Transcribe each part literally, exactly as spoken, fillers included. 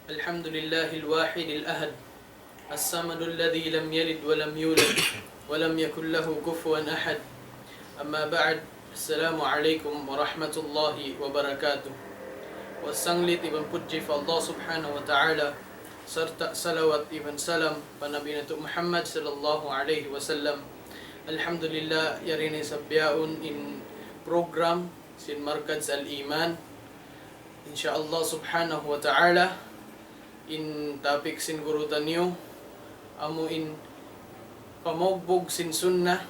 الحمد لله الواحد الأحد، الصمد الذي لم يلد ولم يولد، ولم يكن له كفوا أحد. أما بعد، السلام عليكم ورحمة الله وبركاته. Sanglit iban pudji pa Allah Subhanahu wa Ta'ala, sarta' salawat iban salam pa Nabi natu' Muhammad sallallahu alayhi wasallam. Alhamdulillah, yari na isab bihaun in program sin Markaz Al-Iman. Insya Allah Subhanahu wa Ta'ala, in topic sin guru taniyu, amu in pamugbug sin sunnah,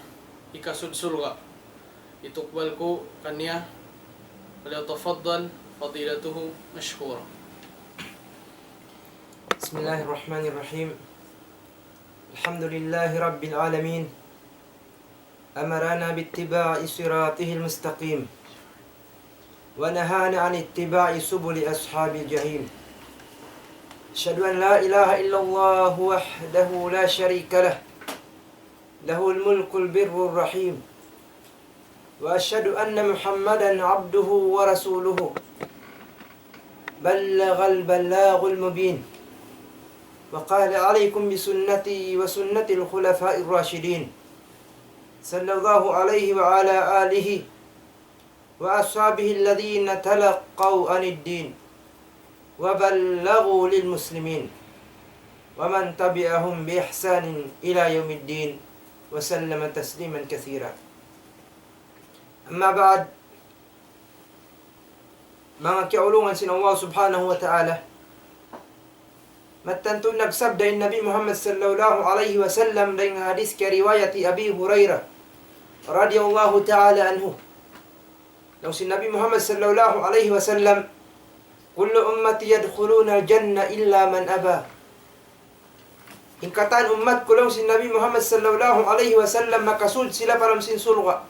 hikasud surga'. Itukbal ku kaniya, فليتفضل فضيلته مشكورا. بسم الله الرحمن الرحيم. الحمد لله رب العالمين. أمرنا باتباع صراطه المستقيم، ونهانا عن اتباع سبل أصحاب الجحيم. أشهد أن لا إله إلا الله وحده لا شريك له، له الملك البر الرحيم، وأشهد أن محمدا عبده ورسوله، بلغ البلاغ المبين، وقال: عليكم بسنتي وسنة الخلفاء الراشدين، صلى الله عليه وعلى آله وأصحابه الذين تلقوا عن الدين وبلغوا للمسلمين ومن تبعهم بإحسان إلى يوم الدين، وسلم تسليما كثيرا. أما بعد، manga kiyaulungan sin Allah Subhanahu wa Ta'ala, mattan tuud nagsabda in Nabi Muhammad sallallahu alayhi wasallam dayn ha hadith kiyariwayat hi Abi Hurairah radiyallahu ta'ala anhu. Laung sin Nabi Muhammad sallallahu alayhi wasallam, كل أمتي يدخلون الجنة إلا من أبى. In katan ummat ku, laung sin Nabi Muhammad sallallahu alayhi wasallam, makasud sila pa lawm sin surga'.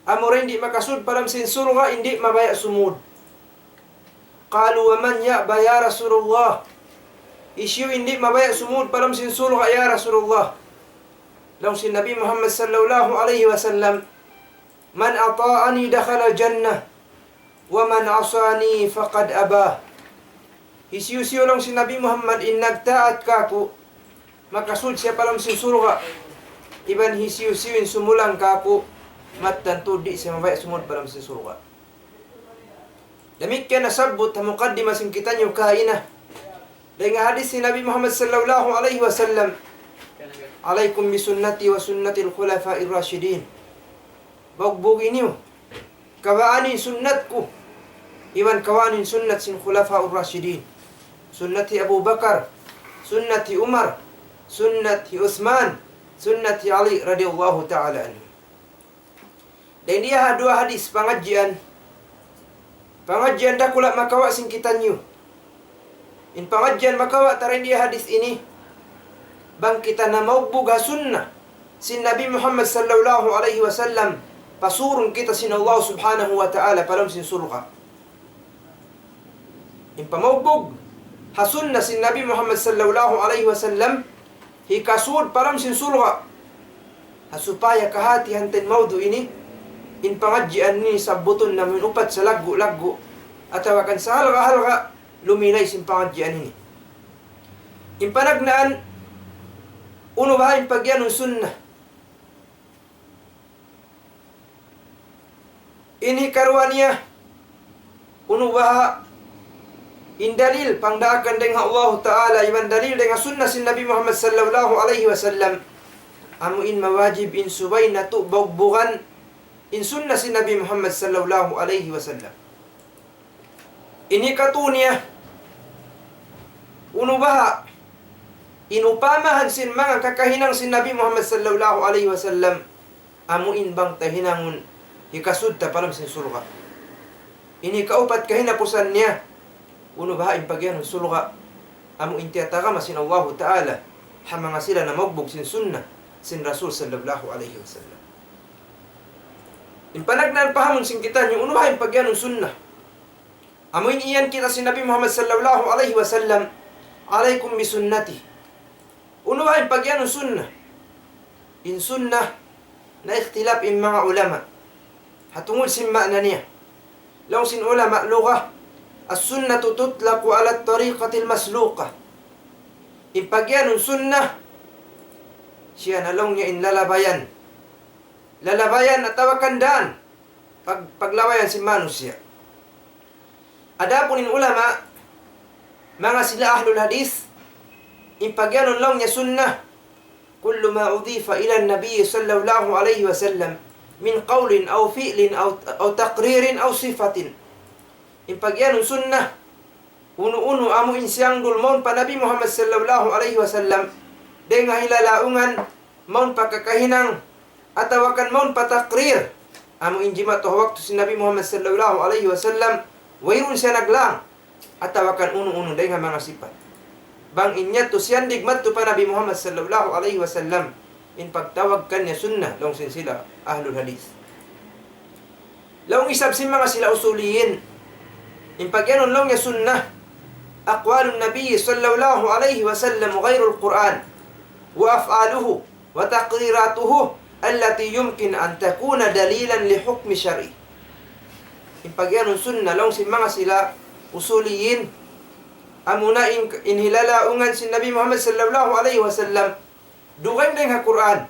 Amura in di' makasud pa lawm sin surga', in di' mabaya' sumud. قالوا: ومن يأبى يا رسول الله؟ Hisiyu in di' mabaya' sumud pa lawm sin surga', ya Rasulullah? Laung sin Nabi Muhammad sallallahu alayhi wasallam, من أطاعني دخل الجنة، ومن عصاني فقد أبى. Hisiyu-siyu, laung sin Nabi Muhammad, in nagtaat kaku', makasud siya pa lawm sin surga'. Iban hisiyu-siyu in sumulang kaku', mattan tuud di' siya mabaya' sumud pa lawm sin surga'. Damikkiyan nasabbut ha mukaddima sin kitaniyu kaina. Dayn ha hadith sin Nabi Muhammad sallallahu alayhi wasallam, عليكم بسنتي وسنة الخلفاء الراشدين. Bugbugi niyu kawaan in sunnat ku, iban kawaan in sunnat sin Khulafaur Rashidin. Sunnat hi Abu Bakar, sunnat hi Umar, sunnat hi Uthman, sunnat hi Ali radiyallahu ta'ala anhu. Dayn diya ha duwa hadith pangadjian, pangadjian dakula' makawa' sin kitaniyu. In pangadjian makawa' ta dayn di ha hadith ini, bang kita na maugbug ha sunnah sin Nabi Muhammad sallallahu alayhi wasallam, pasurun kita sin Allah subhanahu wa ta'ala pa lawm sin surga'. In pamaugbug ha sunnah sin Nabi Muhammad sallallahu alayhi wasallam, hikasud pa lawm sin surga'. Ha supaya kahatihan ta in mawdu' ini, in pangadjian ini sabbutun namu' in upat salaggu'-laggu', atawa kan sahalga'-halga', lumilay sin pangadjian ini. In panagnaan, unu baha' in pagiyanun sunnah. In hikaruwa niya, unu baha' in dalil pangdaakan dayn ha Allahu Ta'ala, iban dalil dayn ha sunnah sin Nabi Muhammad sallallahu alayhi wasallam. Amu in mawajib in subay natu' baugbugan in sunnah sin Nabi Muhammad sallallahu alayhi wasallam. In hikatu niya, unu baha' in upamahan sin manga kakahinang sin Nabi Muhammad sallallahu alayhi wasallam, amu in bang ta hinangun hikasud ta pa lawm sin surga'. In hikaupat kahinapusan niya, unu baha' in pagiyanun surga', amu in tiyatagama sin Allahu Ta'ala ha manga sila namaugbug sin sunnah sin Rasul sallallahu alayhi wasallam. In panagnaan pahamun sin kitaniyu, unu baha' in pagiyanun sunnah. Amu in iyan kita sin Nabi Muhammad sallallahu alayhi wasallam, عليكم بسنتي. Unu baha' in pagiyanun sunnah. In sunnah, naikhtilaf in manga ulama ha tungud sin ma'na niya. Laung sin ulama lugha, السنة تطلق على الطريقة المسلوكة. In pagiyanun sunnah, siya na laung niya in lalabayan. Lalabayan atawa kan dān. Pag-, paglabayan sin manusiya'. Adapun in ulama, manga sila ahlul hadith, in pagiyanun laung niya sunnah, كل ما أضيف إلى النبي صلى الله عليه وسلم من قول أو فعل أو، أو تقرير أو صفة. In pagiyanun sunnah, unu-unu amu in siyangdul mawn pa Nabi Muhammad sallallahu alayhi wasallam, dayn ha hilalaungan, mawn pa kakahinang, atawa kan mawn pa takrir, amu in jimatu ha waktu sin Nabi Muhammad sallallahu alayhi wasallam, wayruun siya naglang, atawa kan unu-unu dayn ha manga sipat. Bang in yadtu siyandig madtu pa Nabi Muhammad sallallahu alayhi wasallam, in pagtawag kaniya sunnah, laung sin sila ahlul hadith. Laung isab sin manga sila usuliyin, in pagiyanun laung niya sunnah, أقوال النبي صلى الله عليه وسلم غير القرآن، وأفعاله وتقريراته التي يمكن أن تكون دليلا لحكم شرعي. In pagiyanun sunnah laung sin manga sila usuliyin, amuna in, in hilalaungan sin Nabi Muhammad sallallahu alayhi wasallam, dugaing dayn ha Qur'an,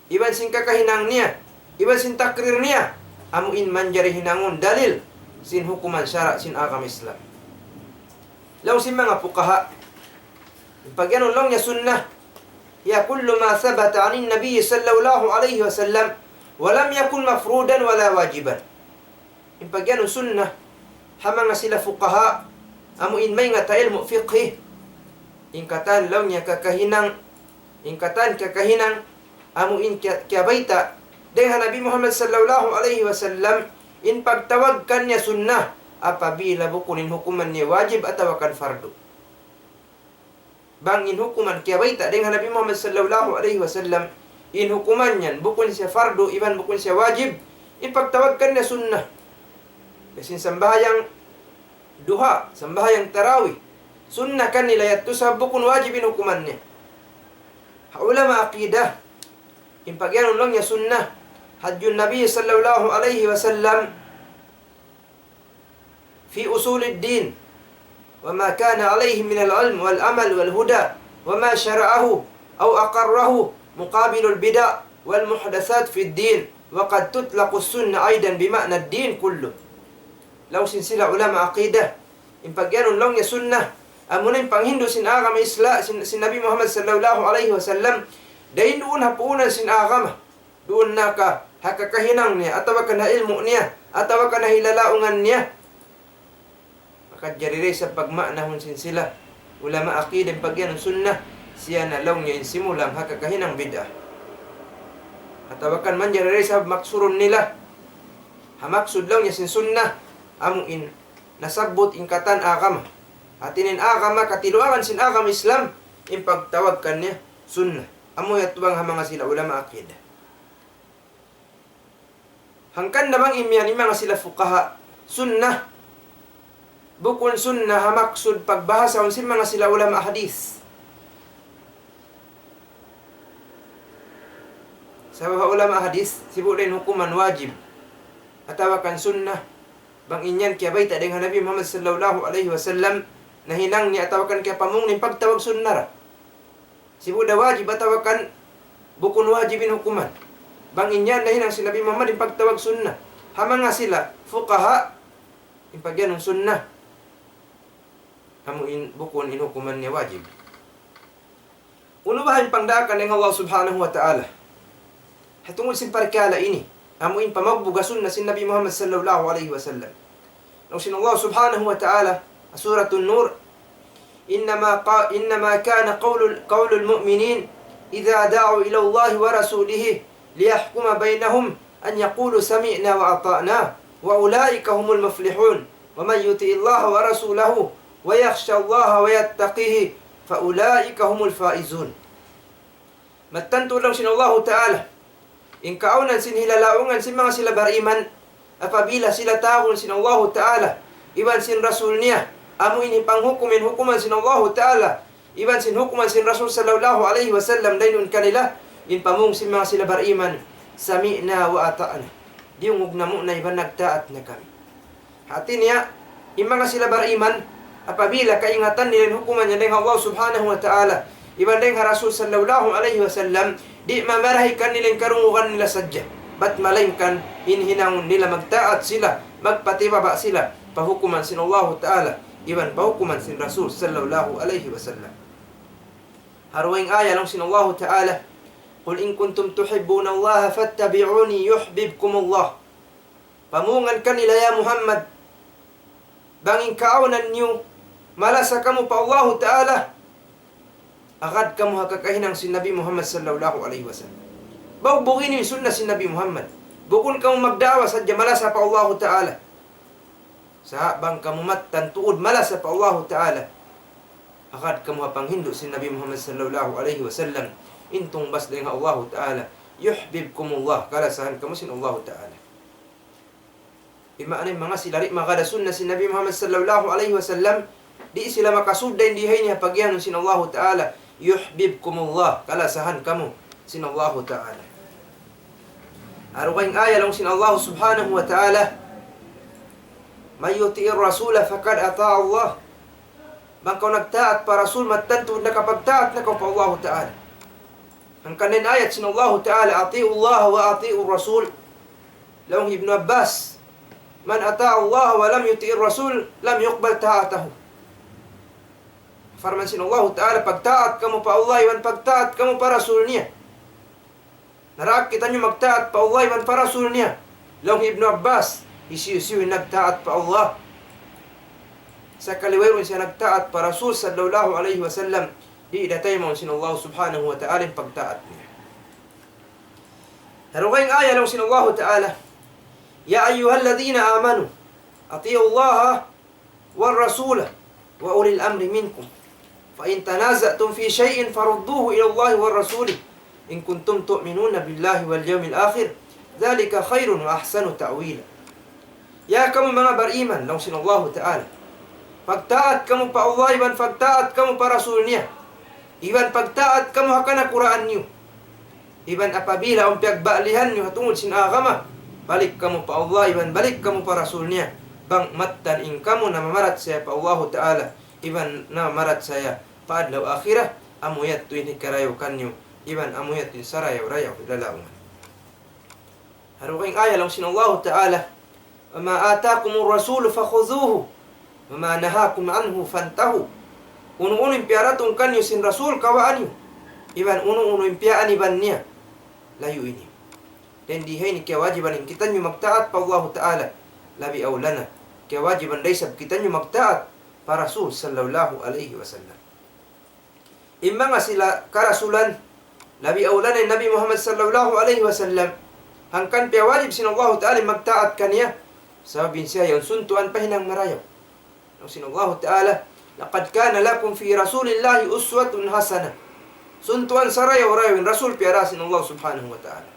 iban sin kakahinang niya, iban sin takrir niya, amu in manjari hinangun dalil sin hukuman sara' sin agama Islam. Laung sin manga fuqaha, in pagiyanun laung niya sunnah, هي كل ما ثبت عن النبي صلى الله عليه وسلم ولم يكن مفروضا ولا واجبا. In pagiyanun sunnah, ha manga sila fuqaha, amu in maingat ha ilmu' fiqhi, in katan laung niya kakahinang, in katan kakahinang, amu in kiya-, kiyabayta', dayn ha Nabi Muhammad sallallahu alayhi wasallam, in pagtawag kaniya sunnah, apabila bukun in hukuman niya wajib atawa kan fardu. Bang in hukuman kiyabayta' dayn ha Nabi Muhammad sallallahu alayhi wasallam, in hukuman yan bukun siya fardu, iban bukun siya wajib, in pagtawag kaniya sunnah. Biya' sin sambahayang duha, sambahayang tarawih, sunnah kanila yadtu sabab bukun wajib in hukuman niya. Ha ulama aqidah, in pagiyanun laung niya sunnah, هدي النبي صلى الله عليه وسلم في أصول الدين، وما كان عليه من العلم والعمل والهدى، وما شرعه أو أقره مقابل البدع والمحدثات في الدين، وقد تطلق السنة أيضا بمعنى الدين كله. Laung sin sila ulama aqidah, in pagiyanun laung niya sunnah, amuna in panghindu' sin agama Isla-, sin, sin Nabi Muhammad sallallahu alayhi wasallam, dayn duun ha puunan sin agama. Duun na ka ha kakahinang niya, atawa kan ha ilmu' niya, atawa kan ha hilalaungan niya. Makajari da isab pagma'nahun sin sila ulama aqidah in pagiyanun sunnah, siya na laung niya in simulang ha kakahinang bid'ah. Atawa kan manjari da isab maksurun nila, ha maksud laung niya sin sunnah, amu in nasabbut in katan agama. Hati niya in agama, katiluagan sin agama Islam, in pagtawag kaniya sunnah. Amu yadtu bang ha manga sila ulama aqidah. Hangkan na bang imiyan in manga sila fuqaha, sunnah, bukun sunnah ha maksud pagbahasahun sin manga sila ulama hadith. Sabab ha ulama hadith, sibu' da in hukuman wajib atawa kan sunnah, bang in yan kiyabayta' dayn ha Nabi Muhammad sallallahu alayhi wasallam, nahinang niya atawa kan kiyapamung niya in pagtawag sunnah ra. Sibu' da wajib atawa kan bukun wajib in hukuman. Bang in yan nahinang sin Nabi Muhammad in pagtawag sunnah. Ha manga sila fuqaha, in pagiyanun sunnah, amu in bukun in hukuman niya wajib. Unu baha' in pangdaakan dayn ha Allah Subhanahu wa Ta'ala ha tungud sin parkala' ini, amu in pamagbug ha sunnah sin Nabi Muhammad sallallahu alayhi wasallam. Laung sin Allah Subhanahu wa Ta'ala, Suratun Nur, إنما قا-، إنما كان قول، قول المؤمنين إذا دعوا إلى الله ورسوله ليحكم بينهم أن يقولوا سمعنا وأطعنا وأولئك هم المفلحون ومن يطع الله ورسوله ويخش الله ويتقه فأولئك هم الفائزون. Mattan tuud laung sin Allahu Ta'ala, in kaawnan sin hilalaungan sin manga sila bariman, apabila sila tawagun sin Allahu Ta'ala, iban sin Rasul niya, amu in hipanghukum in hukuman sin Allahu Ta'ala, iban sin hukuman sin Rasul sallallahu alayhi wasallam dayn duun kanila, in pamung sin manga sila bariman, سمعنا وأطعنا. Diyungug namu' na iban nagtaat na kami. Hati niya, In manga sila bariman, apabila kaingatan nila in hukuman niya dayn ha Allah Subhanahu wa Ta'ala, iban dayn ha Rasul sallallahu alayhi wasallam, di' mamarahikan nila in karungugan nila sadja. Bat malaingkan in hinangun nila magtaat sila, magpatibaba' sila pa hukuman sin Allahu Ta'ala, iban pa hukuman sin Rasul sallallahu alayhi wasallam. Ha dugaing ayat laung sin Allahu Ta'ala, قل إن كنتم تحبون الله فاتبعوني يحببكم الله. Pamungan kanila, ya Muhammad, bang in kaawnan niyu malasa kamu pa Allahu Ta'ala, agad kamu ha kakahinang sin Nabi Muhammad sallallahu alayhi wasallam. Bau bugini in sunna sin Nabi Muhammad. Bukun kamu magdaawa sadja malasa pa Allahu Ta'ala. Sa' bang kamu mattan tuud malasa pa Allahu Ta'ala, agad kamu ha panghindu' sin Nabi Muhammad sallallahu alayhi wasallam. In tungbas dayn ha Allahu Ta'ala, يحببكم الله, kalasahan kamu sin Allahu Ta'ala. Imaana in manga sila di' magad ha sunna sin Nabi Muhammad sallallahu alayhi wasallam, di' sila makasud dayn di ha ini ha pagiyanun sin Allahu Ta'ala, يحببكم الله, kalasahan kamu sin Allahu Ta'ala. Ha dugaing ayat laung sin Allah Subhanahu wa Ta'ala, من يطع الرسول فقد أطاع الله. Bang kaw nagtaat pa Rasul, mattan tuud nakapagtaat na kaw pa Allahu Ta'ala. Hangkan in ayat sin Allahu Ta'ala, أطيعوا الله وأطيعوا الرسول. Laung Ibnu Abbas, من أطاع الله ولم يطع الرسول لم يقبل طاعته. Parman sin Allahu Ta'ala, pagtaat kamu pa Allah, iban pagtaat kamu pa Rasul niya. Na daak kitaniyu magtaat pa Allah iban pa Rasul niya. Laung Ibnu Abbas, hisiyu-siyu in nagtaat pa Allah, sakali wayruun siya nagtaat pa Rasul sallallahu alayhi wasallam, di' da taymaun sin Allah Subhanahu wa Ta'ala in pagtaat niya. Ha dugaing ayat laung sin Allahu Ta'ala, يا أيها الذين آمنوا أطيعوا الله والرسول وأولي الأمر منكم فإن تنازعتم في شيء فردوه إلى الله والرسول إن كنتم تؤمنون بالله واليوم الآخر ذلك خير وأحسن تأويلا. Ya kamu manga bariman, laung sin Allahu Ta'ala, pagtaat kamu pa Allah iban pagtaat kamu pa Rasul niya, iban pagtaat kamu ha kanakuraan niyu. Iban apabila awn piyagbalihan niyu ha tungud sin agama, balik kamu pa Allah iban balik kamu pa Rasul niya. Bang mattan in kamu namamarachaya pa Allahu Ta'ala iban namamarachaya pa adlaw akhirat, amu yadtu in hikarayaw kaniyu, iban amu yadtu in sarayaw-rayaw lalaungan. Ha dugaing ayat laung sin Allahu Ta'ala, وما آتاكم الرسول فخذوه وما نهاكم عنه فانتهوا. Unu-unu in piyaratung kaniyu sin Rasul, kawaa niyu. Iban unu-unu in piyaaniban niya, layui niyu. Dayn di ha ini kiyawajiban in kitaniyu magtaat pa Allahu Ta'ala. Labi awla na, kiyawajiban da isab kitaniyu magtaat pa Rasul sallallahu alayhi wasallam. In manga sila karasulan, labi awla na in Nabi Muhammad sallallahu alayhi wasallam, hangkan piyawajib sin Allahu Ta'ala magtaat kaniya. Sabab in siya yaun suntuan pa hinang marayaw. Laung sin Allahu Ta'ala, لقد كان لكم في رسول الله أسوة حسنة. Suntuan sarayaw-rayaw in Rasul piyara sin Allah Subhanahu wa Ta'ala.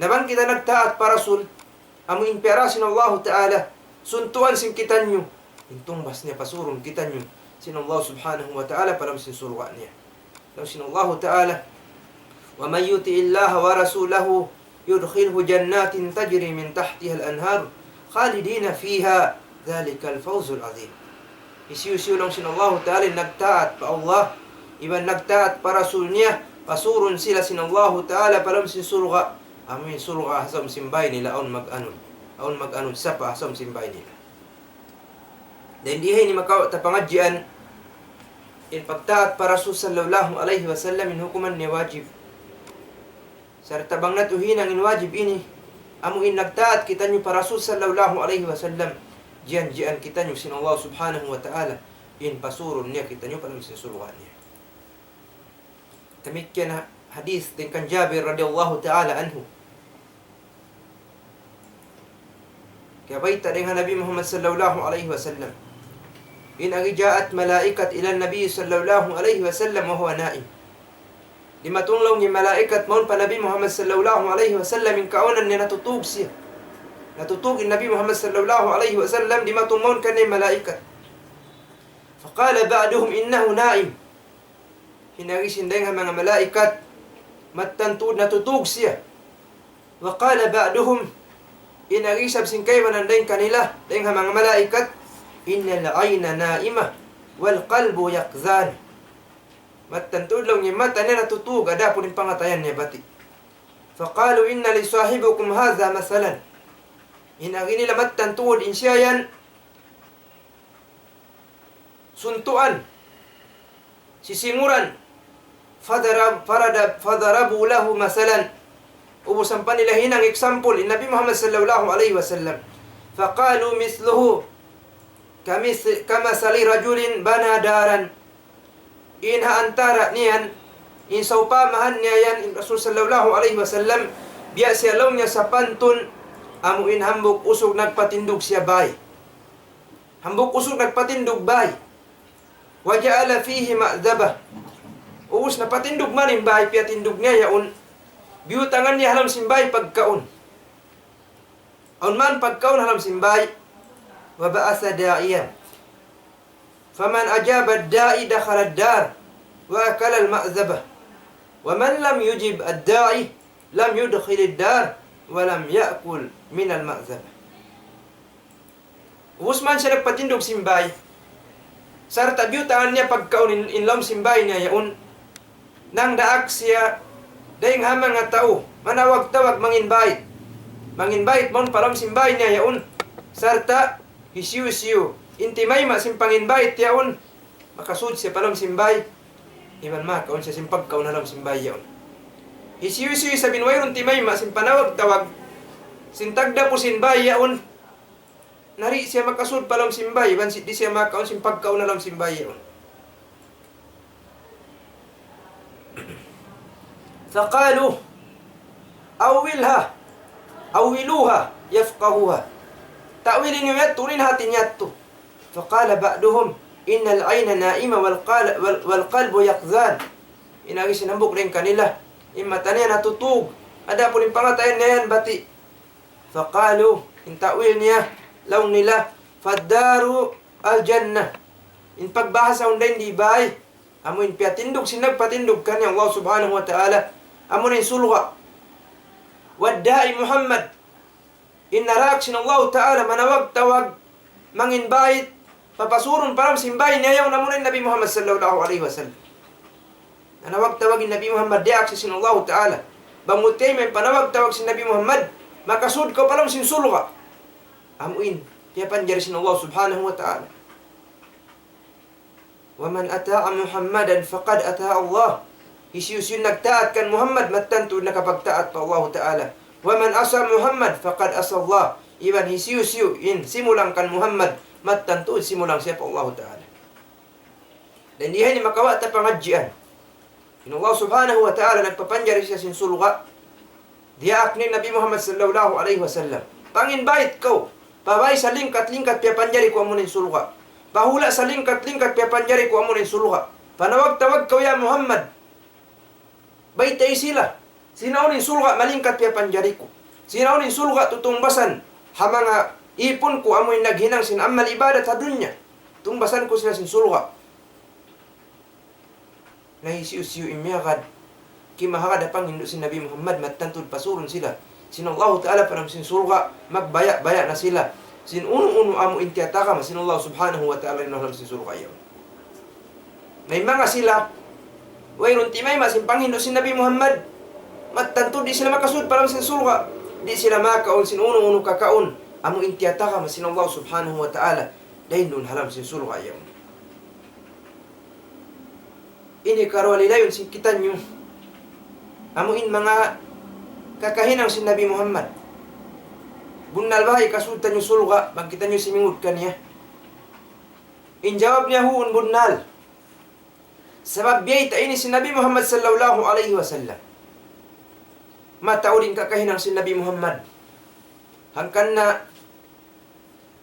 Na bang kita nagtaat pa Rasul, amu in piyara sin Allahu Ta'ala, suntuan sin kitaniyu, in tungbas niya pasurun kitaniyu sin Allah Subhanahu wa Ta'ala pa lawm sin surga' niya. Laung sin Allahu Ta'ala, ومن يطع الله ورسوله يدخله جنات تجري من تحتها الأنهار خالدين فيها ذلك الفوز العظيم. Hisiyu-siyu, laung sin Allahu Ta'ala, in nagtaat pa Allah iban nagtaat pa Rasul niya, pasurun sila sin Allahu Ta'ala pa lawm sin surga'. Amu in surga' ha sawm sin bay nila, awn mag-anud, awn mag-anud sapa ha sawm sin bay nila. Dayn di ha ini makawa' ta pangadjian, in pagtaat pa Rasul sallallahu alayhi wasallam in hukuman niya wajib. Sarta' bang natu' hinang in wajib ini, amu in nagtaat kitaniyu pa Rasul sallallahu alayhi wasallam, jiyanjian kitaniyu sin Allah Subhanahu wa Ta'ala, in pasurun niya kitaniyu pa lawm sin surga' niya. Damikkiyan ha-, hadith dayn kan Jabir radiyallahu ta'ala anhu. Kiyabayta' dayn ha Nabi Muhammad sallallahu alayhi wasallam. In agi جاءت ملائكة إلى النبي صلى الله عليه وسلم وهو نائم. Dimatung laung in malaikat mawn pa Nabi Muhammad sallallahu alayhi wasallam in kaawnan niya natutug siya. Natutug in Nabi Muhammad sallallahu alayhi wasallam, dimatung mawn kaniya in malaikat. فقال بعضهم إنه نائم. In agi sin dayng ha manga malaikat, mattan tuud natutug siya. وقال بعضهم, in agi isab sin kaibanan dayng kanila, dayng ha manga malaikat, إن العين نائمة والقلب يقظان. Mattan tuud laung niya in mata niya natutug, adapun in pangatayan niya bati'. فقالوا إن لصاحبكم هذا مثلا. In agi nila mattan tuud in siya yan suntuan, sisinguran. فضرب-، فرد-، فضربوا له مثلا. Ubus ampa nila hinang example in Nabi Muhammad sallallahu alayhi wasallam. فقالوا مثله كمث-، كمثل رجل بنى دارا. In ha antara' niyan, in sawpamahan niya yan, in Rasul sallallahu alayhi wasallam, biya' siya laung niya sapantun, amu in hambuuk usug nagpatindug siya bāy. Hambuuk usug nagpatindug bāy. وجعل فيه مأدبة. Ubus na patindug man in bāy, piyatindug niya yaun. Biyutangan niya ha lawm sin bāy pagkaun. Awn man pagkaun ha lawm sin bāy. وبعث داعيا فمن أجاب الداعي دخل الدار وأكل المأدبة ومن لم يجب الداعي لم يدخل الدار ولم يأكل من المأدبة. Ubus man siya nagpatindug sin bāy, sarta' biyutangan niya pagkaun in, in lawm sin bāy niya yaun. Nangdaak siya dayn ha manga tau manawag-tawag, mangin-bayt. Mangin-bayt mawn pa lawm sin bāy niya yaun. Sarta' hisiyu-siyu in timayma' sin pangin-bayt yaun, makasud siya pa lawm sin bāy, iban makaun siya sin pagkaun ha lawm sin bāy yaun. Hisiyu-siyu isab in wayruun timayma' sin panawag-tawag sin tagdapu sin bāy yaun, na di' siya makasud pa lawm sin bāy, iban si-, di' siya makaun sin pagkaun ha lawm sin bāy yaun. فقالوا أولها، أولوها يفقهوها. Ta'wili niyu yadtu, unu in hati niya yadtu. فقال بعضهم إن العين نائمة والقال-، وال-، والقلب يقظان. In agi sin hambuuk dayn kanila, in mata niya natutug, adapun in pangatayan niya yan bati'. فقالوا, in ta'wil niya, laung nila, فالدار الجنة. In pagbahasahun dayn di bāy, amu in piyatindug sin nagpatindug kaniya Allah Subhanahu wa Ta'ala, amu in surga'. والداعي محمد, in naraak sin Allah Ta'ala manawag-tawag, mangin-bayt, papasurun pa lawm sin bāy niya yaun, amu in Nabi Muhammad sallallahu alayhi wasallam. Nanawag-tawag in Nabi Muhammad, diyaak siya sin Allahu Ta'ala. Bang mu tiyayma' in panawag-tawag sin Nabi Muhammad, makasud kaw pa lawm sin surga'. Amu in piyapanjari sin Allah Subhanahu wa Ta'ala. ومن أطاع محمدا فقد أطاع الله. Hisiyu-siyu in nagtaat kan Muhammad, mattan tuud nakapagtaat pa Allahu Ta'ala. ومن عصى محمد فقد عصى الله. Iban hisiyu-siyu in simulang kan Muhammad, mattan tuud simulang siya pa Allahu Ta'ala. Dayn di ha ini makawa' ta pangadjian. In Allah Subhanahu wa Ta'ala nagpapanjari siya sin surga'. Diyaak niya in Nabi Muhammad sallallahu alayhi wasallam. Pangin-bayt kaw. Pa bāy salingkat-lingkat piyapanjari ku amu in surga'. Pa hula' salingkat-lingkat piyapanjari ku amu in surga'. Panawag-tawag kaw ya Muhammad. Baytai sila. Sin awn in surga' malingkat piyapanjari ku. Sin awn in surga' tutungbasan ha manga ipun ku amu in naghinang sin amal ibadat ha dunya. Tungbasan ku sila sin surga'. Na hisiyu-siyu in miyagad, kimahagad ha panghindu' sin Nabi Muhammad, mattan tuud pasurun sila sin Allahu Ta'ala pa lawm sin surga', magbaya'-baya' na sila sin unu-unu amu in tiyatagama sin Allah Subhanahu wa Ta'ala ha lawm sin surga' yaun. Na in manga sila wayruun timayma' sin panghindu' sin Nabi Muhammad, mattan tuud di' sila makasud pa lawm sin surga', di' sila makaun sin unu-unu kakaun amu in tiyatagama sin Allah Subhanahu wa Ta'ala dayn duun ha lawm sin surga' yaun. Ini karuwa lilayun sin kitaniyu, amu in manga kakahinang sin Nabi Muhammad. Bunnal baha' hikasud taniyu surga' bang kitaniyu simingud kaniya? In jawab niya, huun, bunnal. Sabab biyayta' ini sin Nabi Muhammad sallallahu alayhi wasallam. Mataud in kakahinang sin Nabi Muhammad. Hangkan na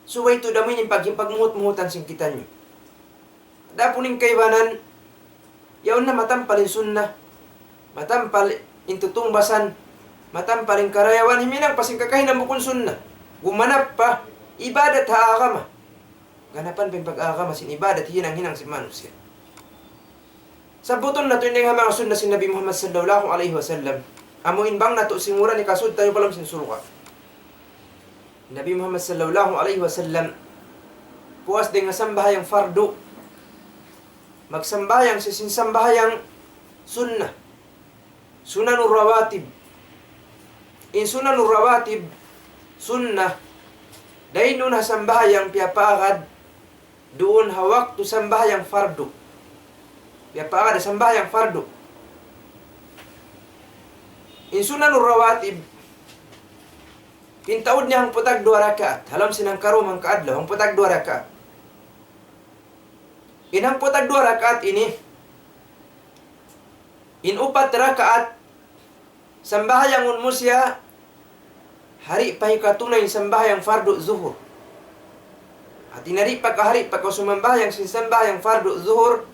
subay tuud amu ini in pag-, pagmuhut-muhutan sin kitaniyu. Adapun in kaibanan, yaun na matampal in sunnah, matampal in tutungbasan, matampal in karayawan, himinang pa sin kakahinang bukun sunnah. Gumanap pa ibadat ha agama. Ganapan pa in pag-agama sin ibadat, hinang-hinang sin manusiya'. Sabbutun natu' in dayn ha manga sunnah sin Nabi Muhammad sallallahu alayhi wasallam. Amu in bang natu' singuran hikasud taniyu pa lawm sin surga'. Nabi Muhammad sallallahu alayhi wasallam, Puas dayn ha sambahayang fardu, magsambahayang siya sin sambahayang sunnah, sunanur rawatib. In sunanur rawatib, sunnah, dayn duun ha sambahayang piyapaagad duun ha waktu sambahayang fardu. Piyapaagad ha sambahayang fardu. In sunanur rawatib, in taud niya hangpu' tagduwa rakaat, ha lawm sin hangkarum hangkaadlaw, hangpu' tagduwa rakaat. In hangpu' tagduwa rakaat ini, in upat rakaat, sambahayangun mu siya, ha di' pa hikatunay in sambahayang fardu zuhur. Hati niya di' pa kaw, ha di' pa kaw sumambahayang sin sambahayang fardu zuhur,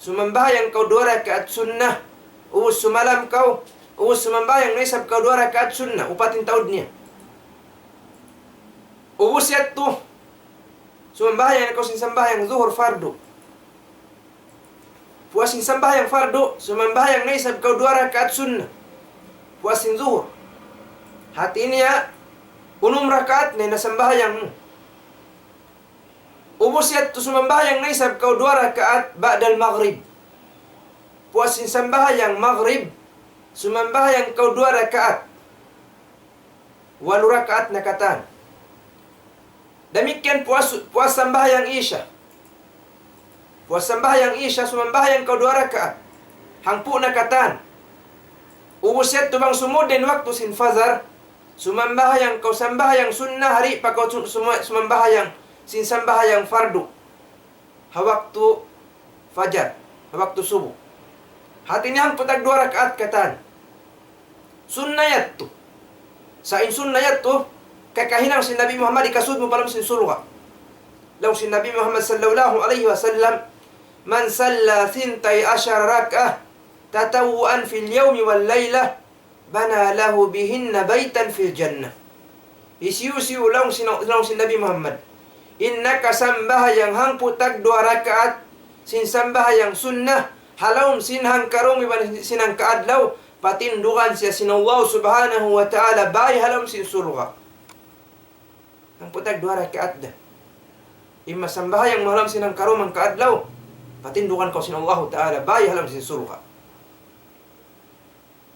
sumambahayang kaw duwa rakaat sunnah, ubus sumalam kaw, ubus sumambahayang na isab kaw duwa rakaat sunnah, upat in taud niya. Ubus yadtu, sumambahayang na kaw sin sambahayang zuhur fardu. Puas sin sambahayang fardu, sumambahayang na isab kaw duwa rakaat sunnah. Puas sin zuhur. Hati niya, unum rakaat na in nasambahayang mu. Ubus yadtu sumambahayang na isab kaw duwa rakaat ba'dal maghrib. Puas sin sambahayang maghrib, sumambahayang kaw duwa rakaat. Walu rakaat na katan. Damikkiyan puas, puas sambahayang isya. Puas sambahayang isya, sumambahayang kaw duwa rakaat. Hangpu' na katan. Ubus yadtu bang sumud in waktu sin fajar, sumambahayang kaw sambahayang sunnah, ha di' pa kaw sum-, suma-, sumambahayang sin sambahayang fardu ha waktu fajar, ha waktu subuh. Hati niya hangpu' tagduwa rakaat katan. Sunnah yadtu. Sa' in sunnah yadtu, kakahinang sin Nabi Muhammad, hikasud mu pa lawm sin surga'. Laung sin Nabi Muhammad sallallahu alayhi wasallam, من صلى ثنتي عشرة ركعة تطوعا في اليوم والليلة بنى الله بهن بيتا في الجنة. Hisiyu-siyu laung sin, laung sin Nabi Muhammad, in nakasambahayang hangpu' tagduwa rakaat sin sambahayang sunnah, ha lawm sin hangkarum iban sin hangkaadlaw, patindugan siya sin Allah subhanahu wa ta'ala bay ha lawm sin surga'. Hangpu' tagduwa rakaat da. In masambahayang mu ha lawm sin hangkarum hangkaadlaw, patindugan kaw sin Allah ta'ala bay ha lawm sin surga'.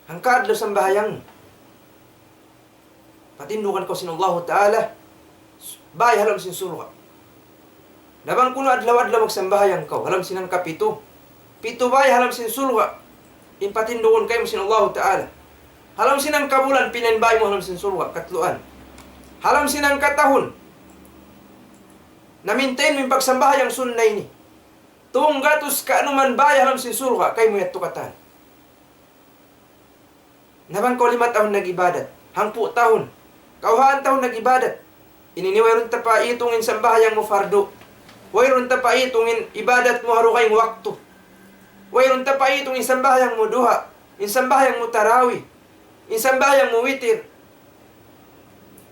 Hangkaadlaw sambahayang, patindugan kaw sin Allahu Ta'ala bay ha lawm sin surga'. Na bang kunu' adlaw-adlaw magsambahayang kaw, ha lawm sin hangkapitu, pitu bay ha lawm sin surga', in patindugun kaymu sin Allahu Ta'ala. Ha lawm sin hangkabulan, pila in bay mu ha lawm sin surga', katluan. Ha lawm sin hangkatahun, na-maintain mu in pagsambahayang sunna ini, tunggatus ka'numan bay ha lawm sin surga', kaymu yadtu katan. Na bang kaw lima tahun nag-ibadat, hangpu' tahun, kawhaan tahun nag-ibadat, ini ini wayruun ta pa itung in sambahayang mu fardu, wayruun ta pa itung in ibadat mu ha dugaing waktu, wayruun ta pa itung in sambahayang mu duha, in sambahayang mu tarawih, in sambahayang mu witir,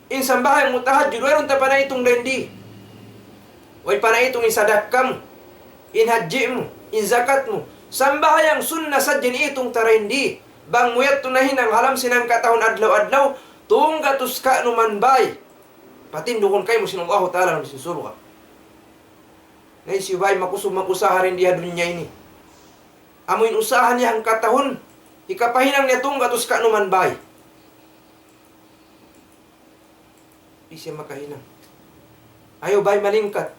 in sambahayang mu tahajjud, wayruun ta pa naitung dayn di. Way pa naitung in sadakka mu, in hajji mu, in zakat mu. Sambahayang sunna sadja in itung ta dayn di. Bang mu yadtu nahinang ha lawm sin hangkatahun adlaw-adlaw, tunggatus ka'numan bay, patindugun kaymu sin Allahu Ta'ala ha lawm sin surga'. Na hisiyu bay makusug mag-usaha dayn di ha dunya ini? Amu in usaha niya hangkatahun, hikapahinang niya tunggatus ka'numan bay. Di' siya makahinang. Ayaw bay malingkat.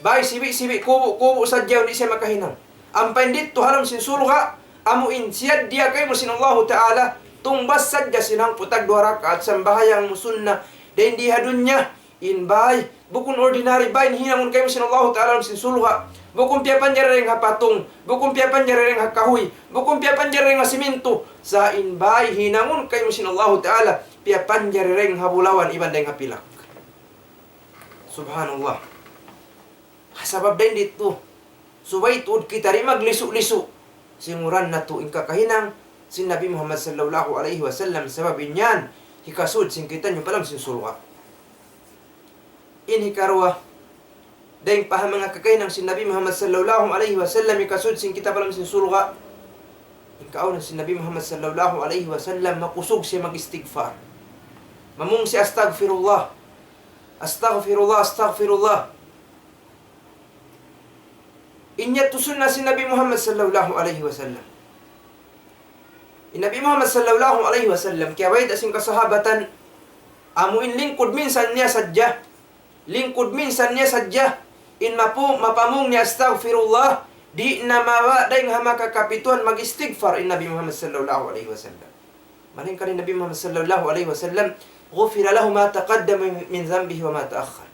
Bay sibi'-sibi', kubu'-kubu' sadja, di' siya makahinang. Ampa in didtu ha lawm sin surga', amu in siyaddiya kaymu sin Allahu Ta'ala, tungbas sadja sin hangpu' tagduwa rakaat sambahayang mu sunna dayn di ha dunya. In bay, bukun ordinary bay in hinangun kaymu sin Allahu Ta'ala ha lawm sin surga'. Bukun piyapanjari dayn ha patung, bukun piyapanjari dayn ha kahuy, bukun piyapanjari dayn ha simintu. Sa' in bay hinangun kaymu sin Allahu Ta'ala, piyapanjari dayn ha bulawan iban dayn ha pilak. Subhanallah. Sabab dayn didtu, subay tuud kita di' maglisu'-lisu'. Singuran natu' in kakahinang sin Nabi Muhammad sallallahu alayhi wasallam, sabab in yan hikasud sin kitaniyu pa lawm sin surga'. In hikaruwa, dayn pa ha manga kakahinang sin Nabi Muhammad sallallahu alayhi wasallam, hikasud sin kita pa lawm sin surga'. In kaawnan sin Nabi Muhammad sallallahu alayhi wasallam, makusug siya mag-istighfar. Mamung siya, "Astaghfirullah. Astaghfirullah, astaghfirullah." In yadtu sunnah sin Nabi Muhammad sallallahu alayhi wasallam. In Nabi Muhammad sallallahu alayhi wasallam, kiyabayta' sin kasahabatan, amu in lingkud minsan niya sadja, lingkud minsan niya sadja, in mapu-, mapamung niya astaghfirullah, di' na mawa' dayn ha makakapituan mag-istighfar in Nabi Muhammad sallallahu alayhi wasallam. Malayngkan in Nabi Muhammad sallallahu alayhi wasallam, غفر له ما تقدم من ذنبه وما تأخر.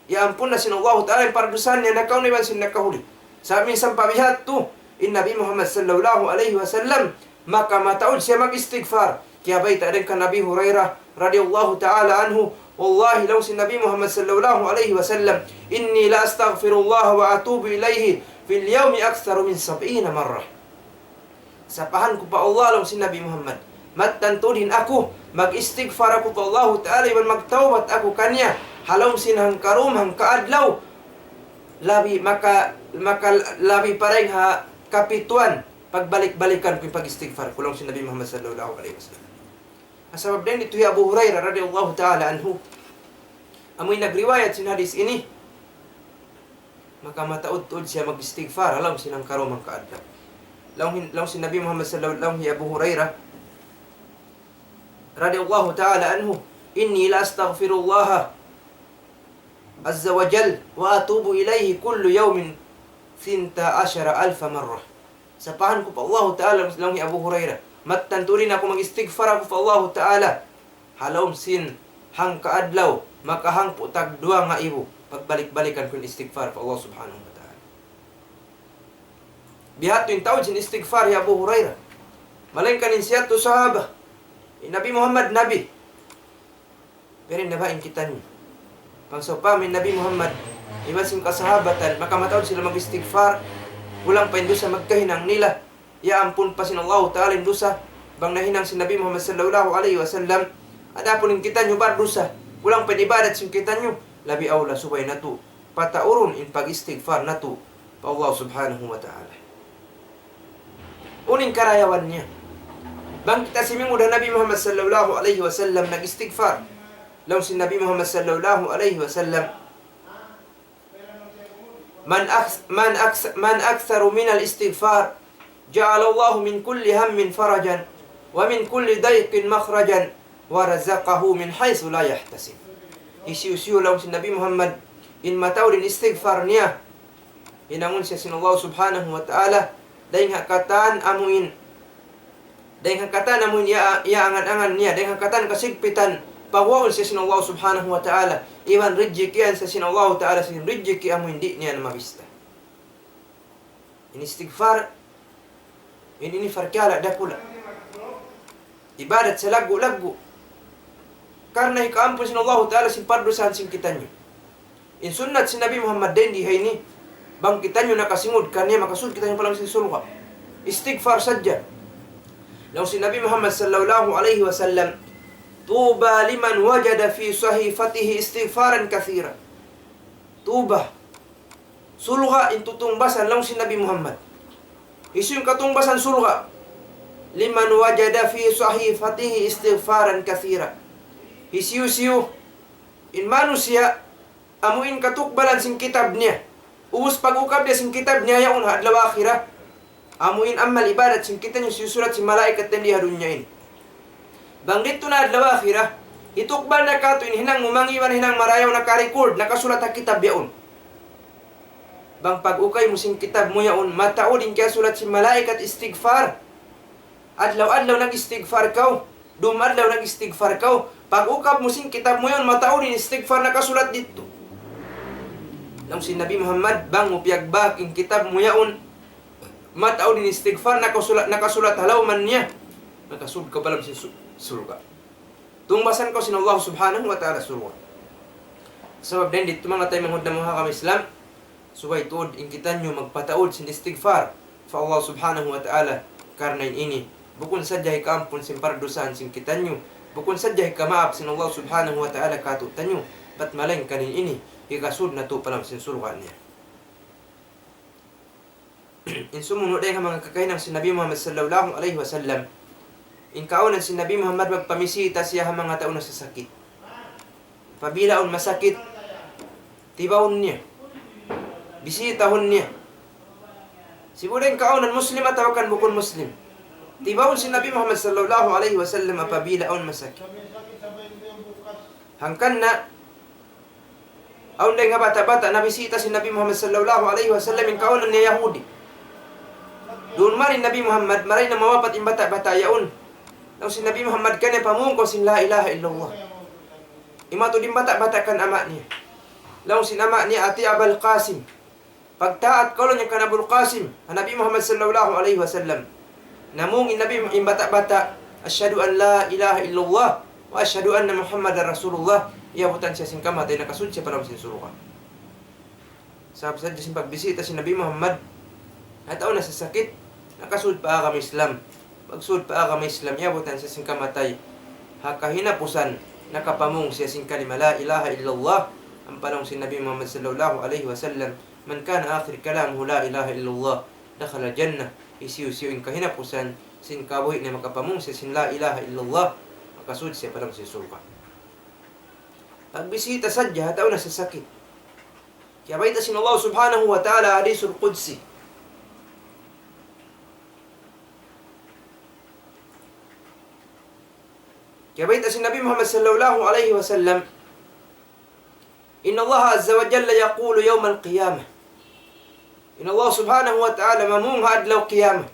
Iyaampun na sin Allahu Ta'ala in pardusahan niya nakauna iban sin nakahuli. Sa' minsan pa biya' hādtu, in Nabi Muhammad sallallahu alayhi wasallam, maka mataud siya mag-istighfar. Kiyabayta' dayn kan Abi Hurairah radiyallahu ta'ala anhu, والله laung sin Nabi Muhammad sallallahu alayhi wasallam, إني لأستغفر الله وأتوب إليه في اليوم أكثر من سبعين مرة. Sapahan ku pa Allah, laung sin Nabi Muhammad, mattan tuud in aku, mag-istighfar aku pa Allahu Ta'ala, iban magtawbat aku kaniya, ha lawm sin hangkarum, hangka adlaw, labi maka, maka labi pa dayn ha kapituan, pagbalik-balikan ku in pag-istighfar ku, laung sin Nabi Muhammad sallallahu alayhi wasallam. Sabab dayn didtu hi Abu Hurairah radiyallahu ta'ala anhu, amu in nagriwayat sin hadith ini, maka mataud-taud siya mag-istighfar, ha lawm sin hangkarum, hangka adlaw. Laung hin-, laung sin Nabi Muhammad sallallahu, laung hi Abu Hurairah radiyallahu ta'ala anhu, إني لأستغفر الله عز وجل وأتوب إليه كل يوم ثنتا عشر ألف مرة. Sapahan ku pa Allahu Ta'ala, laung hi Abu Hurairah, mattan tuud in aku mag-istighfar aku pa Allahu Ta'ala, ha lawm sin hangka adlaw, maka hangpu' tag duwa ngaibu, pagbalik-balikan ku in istighfar pa Allah Subhanahu wa Ta'ala. Biya' hādtu in taud sin istighfar hi Abu Hurairah. Malayngkan in siya tu sahaba, in Nabi Muhammad Nabi. Pero in nabain kitaniyu. Bang sawpama in Nabi Muhammad, iban sin kasahabatan, maka mataud sila mag-istighfar, kulang pa in dusa magkahinang nila, iyaampun pa sin Allahu Ta'ala in dusa, bang nahinang sin Nabi Muhammad sallallahu alayhi wasallam. Adapun in kitaniyu bardusa, kulang pa in ibadat sin kitaniyu, labi awla subay natu' pataurun in pag-istighfar natu' pa Allah Subhanahu wa Ta'ala. Unu in karayawan niya? Bang kita simingud ha Nabi Muhammad sallallahu alayhi wasallam nag-istighfar. Laung sin Nabi Muhammad sallallahu alayhi wasallam, من أكث-، من أكث-، من أكثر من الاستغفار جعل الله من كل هم فرجا ومن كل ضيق مخرجا ورزقه من حيث لا يحتسب. Hisiyu-siyu laung sin Nabi Muhammad, in mataud in istighfar niya, hinangun siya sin Allah Subhanahu wa Ta'ala, dayn ha katan amu in, dayn ha katan amu in iya, iyaangan-angan niya, dayn ha katan kasigpitan, paguwaun siya sin Allah Subhanahu wa Ta'ala, iban rijikian siya sin Allah Ta'ala, sin rijiki amu in di' niya na mabista. In istighfar, in ini parkala' dakula'. Ibadat salaggu'-laggu'. Karna' hikaampun sin Allahu Ta'ala sin pardusahan sin kitaniyu. In sunnat sin Nabi Muhammad dayn di ha ini, bang kitaniyu nakasingud kaniya, makasud kitaniyu pa lawm sin surga'. Istighfar sadja. Laung sin Nabi Muhammad sallallahu alayhi wasallam, طوبى لمن وجد في صحيفته استغفارا كثيرا. Tuba. Surga' in tutungbasan laung sin Nabi Muhammad. Hisiyu in katungbasan surga'? لمن وجد في صحيفته استغفارا كثيرا. Hisiyu-siyu in manusiya' amu in katukbalan sin kitab niya. Ubus pag-ukab niya sin kitab niya yaun ha adlaw akhirat. Amu in amal ibadat sin kitaniyu siyusulat sin malaikat dayn di ha dunya ini. Bang didtu na adlaw akhirat, hitukbal na katu' in hinang mu mangi' iban hinang marayaw naka-record, nakasulat ha kitab yaun. Bang pag-ukay mu sin kitab mu yaun, mataud in kiyasulat sin malaikat istighfar. Adlaw-adlaw nag-istighfar kaw, dum adlaw nag-istighfar kaw. Pag-ukab mu sin kitab mu yaun, mataud in istighfar nakasulat didtu. Laung sin Nabi Muhammad, bang mu piyagbak in kitab mu yaun, mataud in istighfar nakasulat, nakasulat ha lawman niya, makasud kaw pa lawm sin su-, surga'. Tungbasan kaw sin Allah Subhanahu wa Ta'ala surga'. Sabab dayn didtu manga taymanghud namu' ha agama Islam, subay tuud in kitaniyu magpataud sin istighfar pa Allah Subhanahu wa Ta'ala karna' in ini. Bukun sadja hikaampun sin pardusahan sin kitaniyu, bukun sadja hikamaap sin Allah Subhanahu wa Ta'ala kātu'niyu, bat malayngkan in ini hikasud natu' pa lawm sin surga' niya. In sumunu' dayn ha manga kakahinang sin Nabi Muhammad sallallahu alayhi wasallam. In kaawnan sin Nabi Muhammad magpamisita siya ha manga tau nasasakit. Apabila awn masakit, tibaun niya. Bisitahun niya. Sibu' da in kaawnan Muslim atawa kan bukun Muslim. Tibaun sin Nabi Muhammad sallallahu alayhi wasallam apabila awn masakit. Hangkan na, awn da in bata'-bata' nabisita sin Nabi Muhammad sallallahu alayhi wasallam in kaawnan niya Yahudi. Duun mari in Nabi Muhammad, marayaw na mawapat in bata'-bata' yaun. Laung sin Nabi Muhammad kaniya, pamung kaw sin la ilaha illallah. Imatud in bata'-bata' kan ama' niya. Laung sin ama' niya, ati' Abal Qasim. Pagtaat kaw laung niya kan Abul Qasim, ha Nabi Muhammad sallallahu alayhi wasallam. Namung in Nabi in bata'-bata', ashhadu an la ilaha illallah wa ashhadu anna Muhammadar Rasulullah. Iyabutan siya sin kamatay, nakasud siya pa lawm sin surga'. Sabab sadja sin pagbisita sin Nabi Muhammad, ha tau nasasakit, nakasud pa agama Islam. Pagsud pa agama Islam, iyabutan siya sin kamatay. Ha kahinapusan, nakapamung siya sin kalima la ilaha illallah. Ampa laung sin Nabi Muhammad sallallahu alayhi wasallam, من كان آخر كلامه لا إله إلا الله دخل الجنة. Hisiyu-siyu in kahinapusan sin kabuhi' niya makapamung siya sin la ilaha illallah, makasud siya pa lawm sin surga'. Pagbisita sadja ha tau nasasakit. Kiyabayta' sin Allah subhanahu wa ta'ala hadisul qudsi. Kiyabayta' sin Nabi Muhammad sallallahu alayhi wasallam, إن الله عز وجل يقول يوم القيامة. In Allah subhanahu wa ta'ala mamung ha adlaw qiyamah.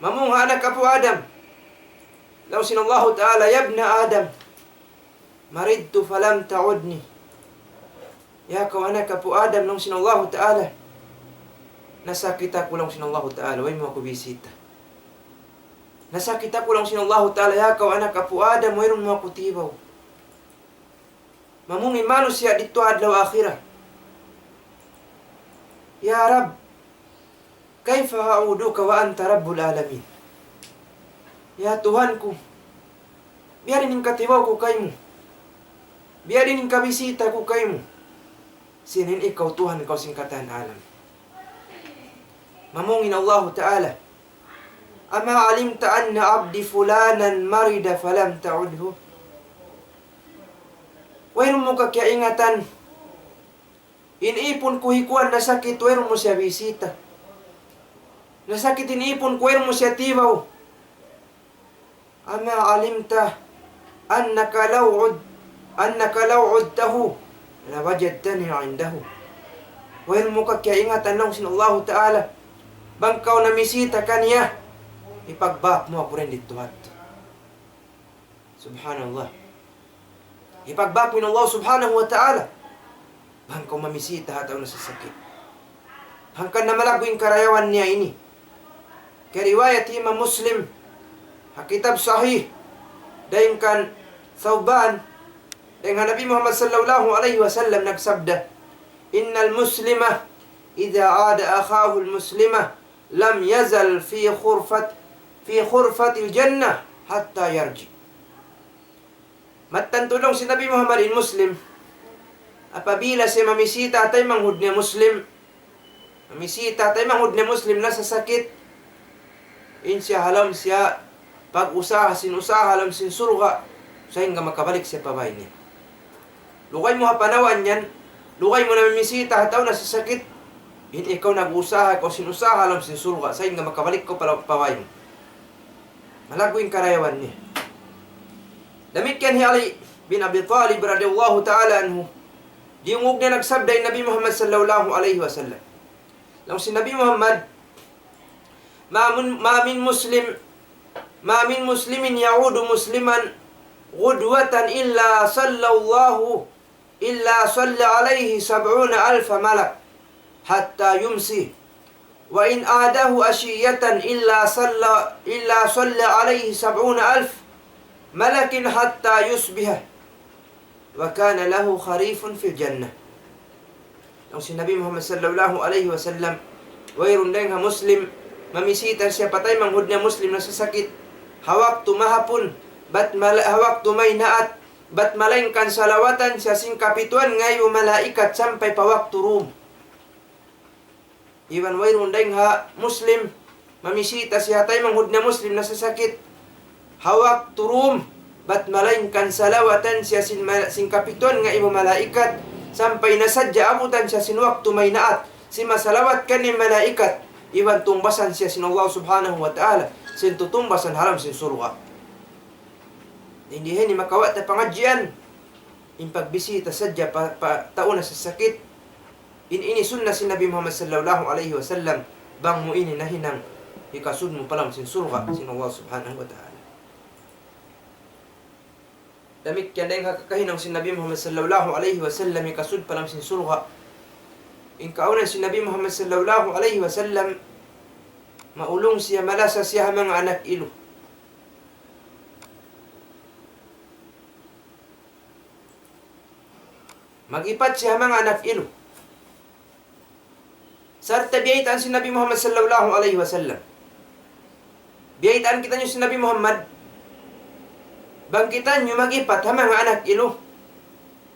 Mamung ha anak apu' Adam. Laung sin Allahu ta'ala, يا ابن آدم مرضت فلم تعدني. Ya kaw anak apu' Adam, laung sin Allahu ta'ala, nasakit aku, laung sin Allahu ta'ala, way mu aku bisita. Nasakit aku, laung sin Allahu ta'ala, ya kaw anak apu' Adam, wayruun mu aku tibaw. Mamung in manusiya' didtu adlaw akhirat, يا رب كيف أعودك وأنت رب العالمين. Ya Tuhan ku, biya' diin in katibaw ku kaymu? Biya' diin in kabisita ku kaymu? Sin in ikaw Tuhan kaw sin katan alam. Mamung in Allahu ta'ala, أما علمت أن عبدي فلانا مرض فلم تعده؟ Wayruun mu ka kiyaingatan, in ipun ku hi kuwan nasakit, wayruun mu siya bisita. Nasakit in ipun ku, wayruun mu siya tibaw. أما علمت أنك لو عد أنك لو عدته لوجدتني عنده. Wayruun mu ka kiyaingatan, laung sin Allahu ta'ala, bang kaw namisita kaniya, hipagbak mu aku dayn didtu ha adtu. Subhanallah. Hipagbak mu in Allah subhanahu wa ta'ala bang kaw mamisita ha tau nasasakit. Hangkan na malaggu' in karayawan niya ini. Kiyariwayat hi Imam Muslim ha kitab Sahih, dayn kan Thawban, dayn ha Nabi Muhammad sallallahu alayhi wasallam nagsabda, إن المسلم إذا عاد أخاه المسلم لم يزل في غرفة في غرفة الجنة حتى يرجع. Mattan tuud laung sin Nabi Muhammad in Muslim, apabila siya mamisita ha taymanghud niya Muslim, mamisita ha taymanghud niya Muslim nasasakit, in siya ha lawm siya pag-usaha sin usaha ha lawm sin surga', sahingga makabalik siya pa bāy niya. Lugay mu ha panaw yan, lugay mu namisita ha tau nasasakit, in ikaw nag-usaha kaw sin usaha ha lawm sin surga', sahingga makabalik kaw pa, pa bāy mu. Malaggu' in karayawan niya. Damikkiyan hi Ali bin Abi Talib radiyallahu ta'ala anhu, diyungug niya nagsabda in Nabi Muhammad sallallahu alayhi wasallam. Laung sin Nabi Muhammad, ما من ما من مسلم ما من مسلم يعود مسلما غدوة إلا صلى الله إلا صلى عليه سبعون ألف ملك حتى يمسي، وإن عاده عشية إلا صلى إلا صلى عليه سبعون ألف ملك حتى يصبح، وكان له خريف في الجنة. Laung sin Nabi Muhammad sallallahu alayhi wasallam, wayruun dayn ha Muslim, mamisita siya pa taymanghud niya Muslim nasasakit, ha waktu mahapun, bat mal-, ha waktu maynaat, bat malaingkan salawatan siya sin kapituan ngaibu malaikat sampay pa waktu dum. Iban wayruun dayn ha Muslim, mamisita siya ha taymanghud niya Muslim nasasakit, ha waktu dum, bat malaingkan salawatan siya sin ma-, sin kapituan ngaibu malaikat, sampay na sadja abutan siya sin waktu maynaat, simasalawat kaniya malaikat, Iban tungbasan siya sin Allah Subhanahu wa Ta'ala, sin tutungbasan ha lawm sin surga'. Di' ini makawa' ta pangadjian, in pagbisita sadja pa, pa tau nagsasakit. In ini sunna sin Nabi Muhammad sallallahu alayhi wasallam, bang mu ini nahinang, hikasud mu pa lawm sin surga' sin Allah Subhanahu wa Ta'ala. Damikkiyan dayn ha kakahinang sin Nabi Muhammad sallallahu alayhi wasallam hikasud pa lawm sin surga'. In kaawnan sin Nabi Muhammad sallallahu alayhi wasallam, maulung siya, malasa siya ha manga anak ilu. Mag-ipat siya ha manga anak ilu. Sarta' biyaytaan sin Nabi Muhammad sallallahu alayhi wasallam. Biyaytaan kitaniyu sin Nabi Muhammad. Bang kitaniyu mag-ipat ha manga anak ilu,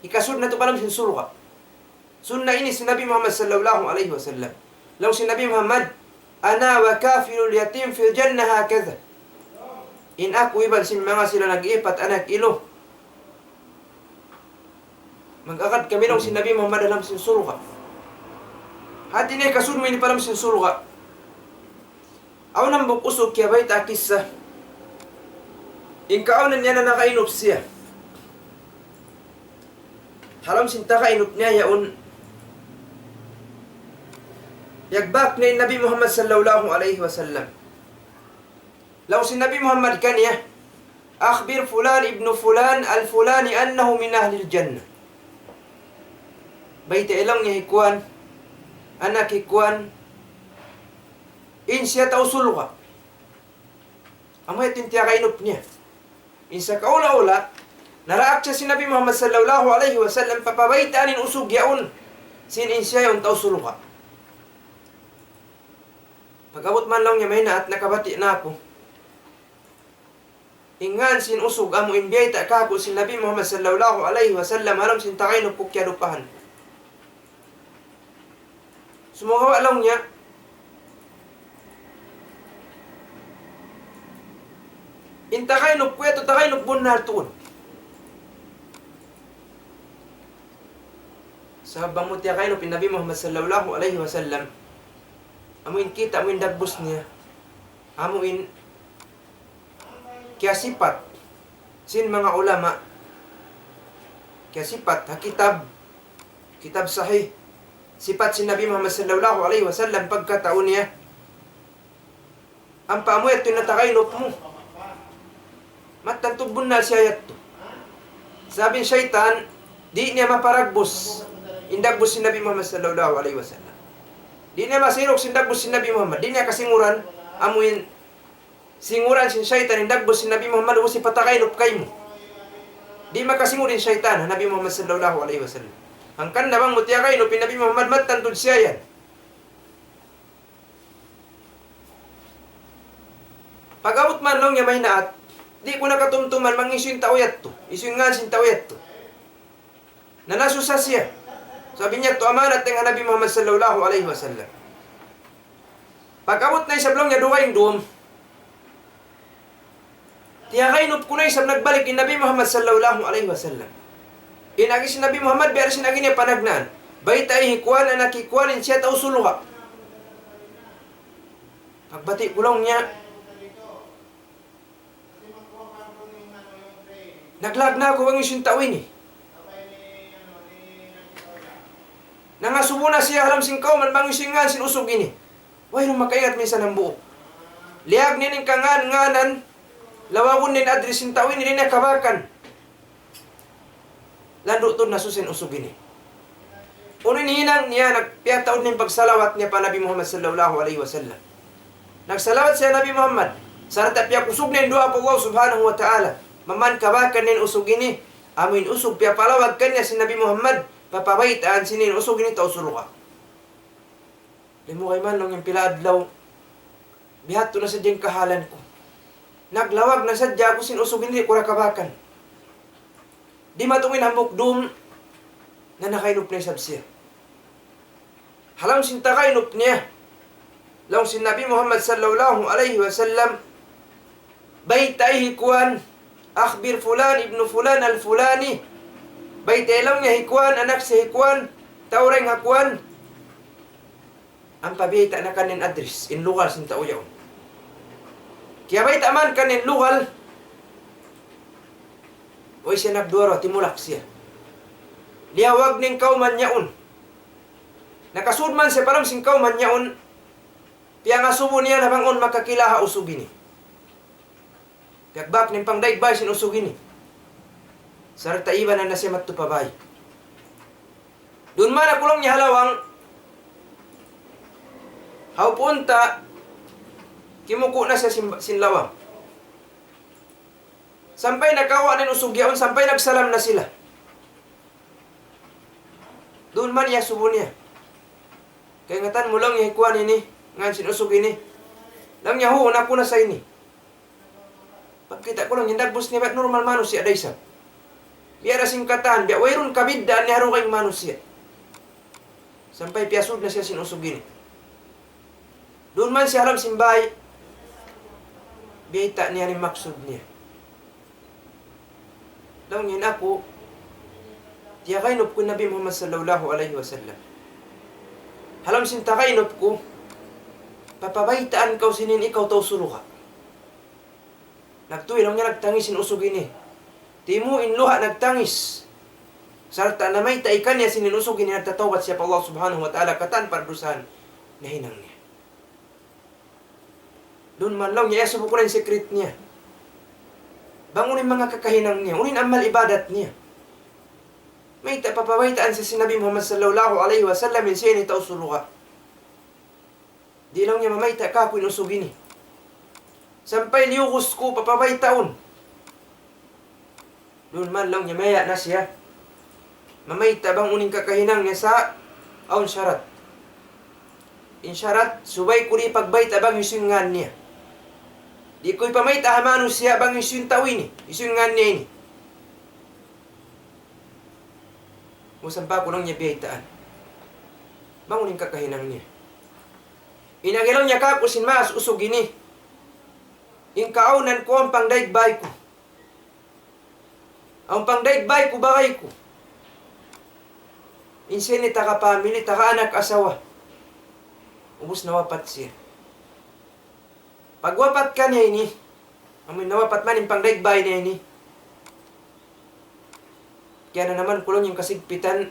hikasud natu' pa lawm sin surga'. Sunna ini sin Nabi Muhammad sallallahu alayhi wasallam. Laung sin Nabi Muhammad, أنا وكافل اليتيم في الجنة هكذا. In aku iban sin manga sila nag-iipat anak ilu, mag-agad kami, laung sin Nabi Muhammad, ha lawm sin surga'. Hati niya hikasud mu ini pa lawm sin surga'. Awn hambuuk usug kiyabayta' kissa. In kaawnan niya na nakainup siya. Ha lawm sin takainup niya yaun, yagbak niya in Nabi Muhammad sallallahu alayhi wasallam. Laung sin Nabi Muhammad kaniya, أخبر فلان ابن فلان الفلاني أنه من أهل الجنة. Baytai laung niya hi kuwan, anak hi kuwan, in siya tau surga'. Amu yadtu in tiyakainup niya. In sakaula-ula, naraak siya sin Nabi Muhammad sallallahu alayhi wasallam, papabaytaan in usug yaun, sin in siya yaun tau surga'. Pag-abut man laung niya, mahinaat, nakabati' na aku. In ngān sin usug amu in biyayta' kāku' sin Nabi Muhammad sallallahu alayhi wasallam, ha lawm sin takainup ku kiyadupahan. Sumagawa' laung niya, in takainup ku yadtu, takainup bunnal tuud. Sabab bang mu tiyakainup in Nabi Muhammad sallallahu alayhi wasallam, amu in kita' mu in dagbus niya, amu in kiyasipat sin manga ulama, kiyasipat ha kitab, kitab sahih, sipat sin Nabi Muhammad sallallahu alayhi wasallam pagkatau niya. Ampa amu yadtu in nakakainup mu. Mattan tuud bunnal siya yadtu. Sabab in saytan, di' niya maparagbus in dagbus sin Nabi Muhammad sallallahu alayhi wasallam. Di' niya masiruk sin dagbus sin Nabi Muhammad. Di' niya kasinguran, amu in singuran sin saytan in dagbus sin Nabi Muhammad, ubus hipatakain kaymu. Di' makasingur in saytan ha Nabi Muhammad sallallahu alayhi wasallam. Hangkan na bang mu tiyakainup in Nabi Muhammad, mattan tuud siya yan. Pag-abut man laung niya mahinaat, di' ku na katumtuman bang hisiyu in tau yadtu, hisiyu in ngān sin tau yadtu. Na nasusa siya. Sabab in yadtu amanat dayn ha Nabi Muhammad sallallahu alayhi wasallam. Pag-abut na isab laung niya dugaing dum, tiyakainup ku na isab nagbalik in Nabi Muhammad sallallahu alayhi wasallam. In agi sin Nabi Muhammad, biya' sin agi niya panagnaan. Baytai hi kuwan, anak hi kuwan, in siya tau surga'. Pagbati' ku laung niya, naglawag na aku bang hisiyu in tau ini. Nangasubu na siya ha lawm sin kawman bang hisiyu in ngān sin usug ini. Wayruun makaingat minsan hambuuk. Liyag niya in kangān-ngānan, lawagun niya in address sin tau ini, di' niya kabakan. Landu' tuud nasusa in usug ini. Unu in hinang niya? Nagpiyataud niya in pagsalawat niya pa Nabi Muhammad sallallahu alayhi wasallam. Nagsalawat siya Nabi Muhammad. Sarta' piyakusug niya in duwaa pa Allah subhanahu wa ta'ala. Maman kabakan niya in usug ini. Amu in usug piyapalawag kaniya sin Nabi Muhammad, papabaytaan sin in usug ini tau surga'. Limugay man laung niya in pila adlaw. Bihādtu na sadja in kahalan ku. Naglawag na sadja aku sin usug ini, di' ku da kabakan. Dimatung in hambuuk dum, na nakainup na isab siya. Ha lawm sin takainup niya, laung sin Nabi Muhammad sallallahu alayhi wasallam, baytai hi kuwan, أخبر فلان ابن فلان الفلاني. Baytai laung niya hi kuwan, anak siya hi kuwan, tau dayn ha kuwan. Ampa biyayta' na kaniya in address, in lugal sin tau yaun. Kiyabayta' man kaniya in lugal, way siya nagduwa-ruwa, timulak siya. Liyawag niya in kawman yaun. Nakasud man siya pa lawm sin kawman yaun, piyangasubu niya na bang unu makakila ha usug ini. Piyagbak niya in pangdaig bay sin usug ini. Sarta' iban na siya madtu pa bay. Duun man aku laung niya ha lawang. Hawpun ta, kimuku' na siya sin, sin lawang. Sampay nakawa' na in usug yaun, sampay nagsalam na sila. Duun man iyasubu niya. Kaingatan mu laung niya hi kuwan ini, ngan sin usug ini. Laung niya, "Huun, aku na sa ini." Pagkita' ku laung niya, dagbus niya bat normal manusiya' da isab. Biya' da sin katan, biya' wayruun kabiddaan niya ha dugaing manusiya'. Sampay piyasud na siya sin usug ini. Duun man siya ha lawm sin bay, biyayta' niya in maksud niya. Laung niya, "Aku, tiyagainup ku in Nabi Muhammad sallallahu alayhi wasallam. Ha lawm sin tagainup ku, papabaytaan kaw sin ini ikaw tau surga'." Nagtuy laung niya nagtangis in usug ini. Timu' in luha' nagtangis. Sarta' namayta' kaniya sin in usug ini nagtatawbat siya pa Allah Subhanahu wa Ta'ala katan pardusahan nahinang niya. Duun man laung niya, iyasubu ku na in secret niya. Bang unu in manga kakahinang niya, unu in amal ibadat niya. Mayta' papabaytaan siya sin Nabi Muhammad sallallahu alayhi wasallam in siya ini tau surga'. Di' laung niya mamayta' kāku' in usug ini. Sampay liyugus ku papabaytaun. Duun man laung niya maya' na siya. Mamayta' bang unu in kakahinang niya sa' awn sharat. In sharat, subay ku di' pagbayta' bang hisiyu in ngan niya. Di' ku hipamayta' ha manusiya' bang hisiyu in tau ini, hisiyu in ngan niya ini. Musampa ku laung niya biyaytaan. Bang unu in kakahinang niya. In agi laung niya kāku' sin maas usug ini. In kaawnan ku awn pangdaig bay ku. Awn pangdaig bay ku, bagay ku. In siya ini taga pamili, taga anak asawa. Ubus nawapat siya. Pagwapat kaniya ini, amu in nawapat man in pangdaig bay niya ini. Kiyananaman ku laung niya in kasigpitan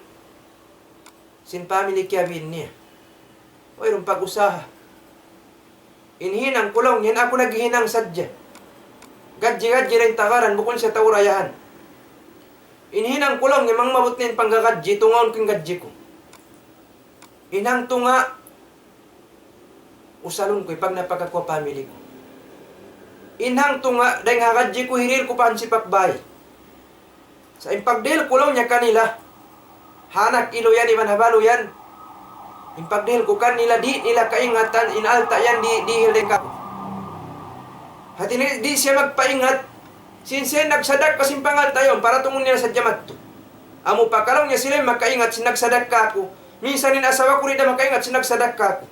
sin pamili kiyabin niya. Wayruun pag-usaha. In hinang ku laung niya, aku naghihinang sadja. Gadji-gadji da in tagaran, bukun siya tau dayahan. In hinang ku laung niya, bang maabut na in panggagadji, tungaun ku in gadji ku. In hangtunga', usalun ku, ipagnapaka ku ha pamili ku. In hangtunga', dayn ha gadji ku, hirihil ku pa hansipak bay. Sa' in pagdihil ku laung niya kanila, ha anak ilu yan, iban ha balu yan. In pagdihil ku kanila, di' nila kaingatan, in alta' yan, di', dihil dayn kāku'. Hati niya, di' siya magpaingat, sin siya nagsadakka sin pangalta' yaun, paratungun nila sadja madtu. Amu pa ka laung niya sila in makaingat sin nagsadakka kāku'. Minsan in asawa ku di' da makaingat sin nagsadakka kāku'.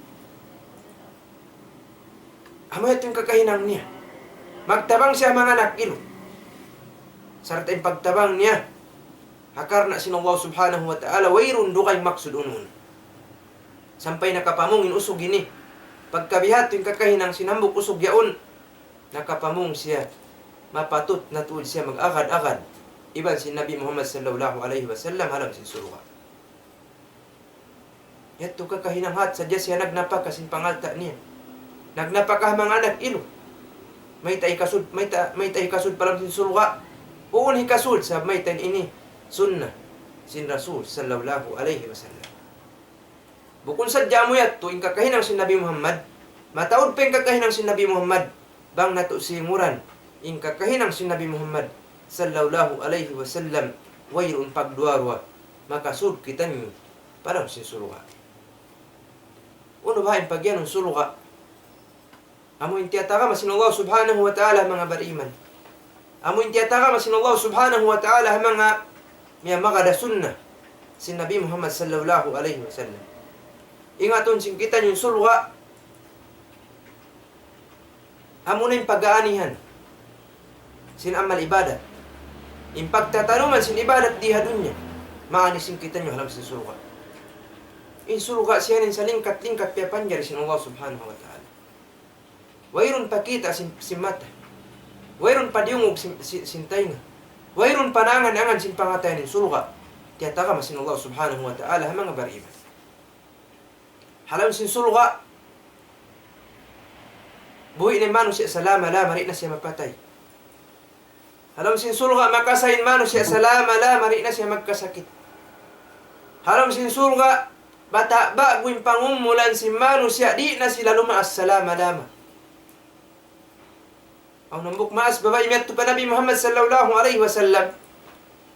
Amu yadtu in kakahinang niya. Magtabang siya manga anak ilu. Sarta' in pagtabang niya, ha karna' sin Allah Subhanahu wa Ta'ala, wayruun dugaing maksud unu-unu. Sampay nakapamung in usug ini. Pagka biya' hādtu in kakahinang sin hambuuk usug yaun, nakapamung siya. Mapatut na tuud siya mag-agad-agad iban sin Nabi Muhammad sallallahu alayhi wasallam ha lawm sin surga'. Yadtu kakahinang hat sadja siya nagnapaka sin pangalta' niya. Nagnapaka ha manga anak ilu. Mayta' hikasud, mayta', mayta' hikasud pa lawm sin surga'. Unu hikasud, sabab mayta' ini sunnah sin Rasul sallallahu alayhi wasallam. Bukun sadja amu yadtu in kakahinang sin Nabi Muhammad, mataud pa in kakahinang sin Nabi Muhammad, bang natu' singuran in kakahinang sin Nabi Muhammad sallallahu alayhi wasallam, wayruun pagduwa-ruwa, makasud kitaniyu pa lawm sin surga'. Unu baha' in pagiyanun surga'? Amu in tiyatagama sin Allah Subhanahu wa Ta'ala ha manga bariman. Amu in tiyatagama sin Allah Subhanahu wa Ta'ala ha manga miyamagad ha sunnah sin Nabi Muhammad sallallahu alayhi wasallam. Ingatun sin kitaniyu in surga', amuna in pag-aanihan sin amal ibadat. In pagtatanuman sin ibadat di ha dunya, maani sin kitaniyu ha lawm sin surga'. In surga' siya in salingkat-lingkat piyapanjari sin Allah Subhanahu wa Ta'ala. Wayruun pa kita' sin, sin mata. Wayruun pa diyungug sin, sin, sin taynga. Wayruun pa naangan-angan sin pangatayan in surga'. Tiyatagama sin Allah Subhanahu wa Ta'ala ha manga bariman. Ha lawm sin surga', buhi' na in manusiya' salama-lama, di' na siya mapatay. Ha lawm sin surga', makasa in manusiya' salama-lama, di' na siya magkasakit. Ha lawm sin surga', bata' ba'gu in pangumulan sin manusiya', di' na sila lumaas salama-lama. Awn hambuuk maas babai miyadtu pa Nabi Muhammad sallallahu alayhi wasallam,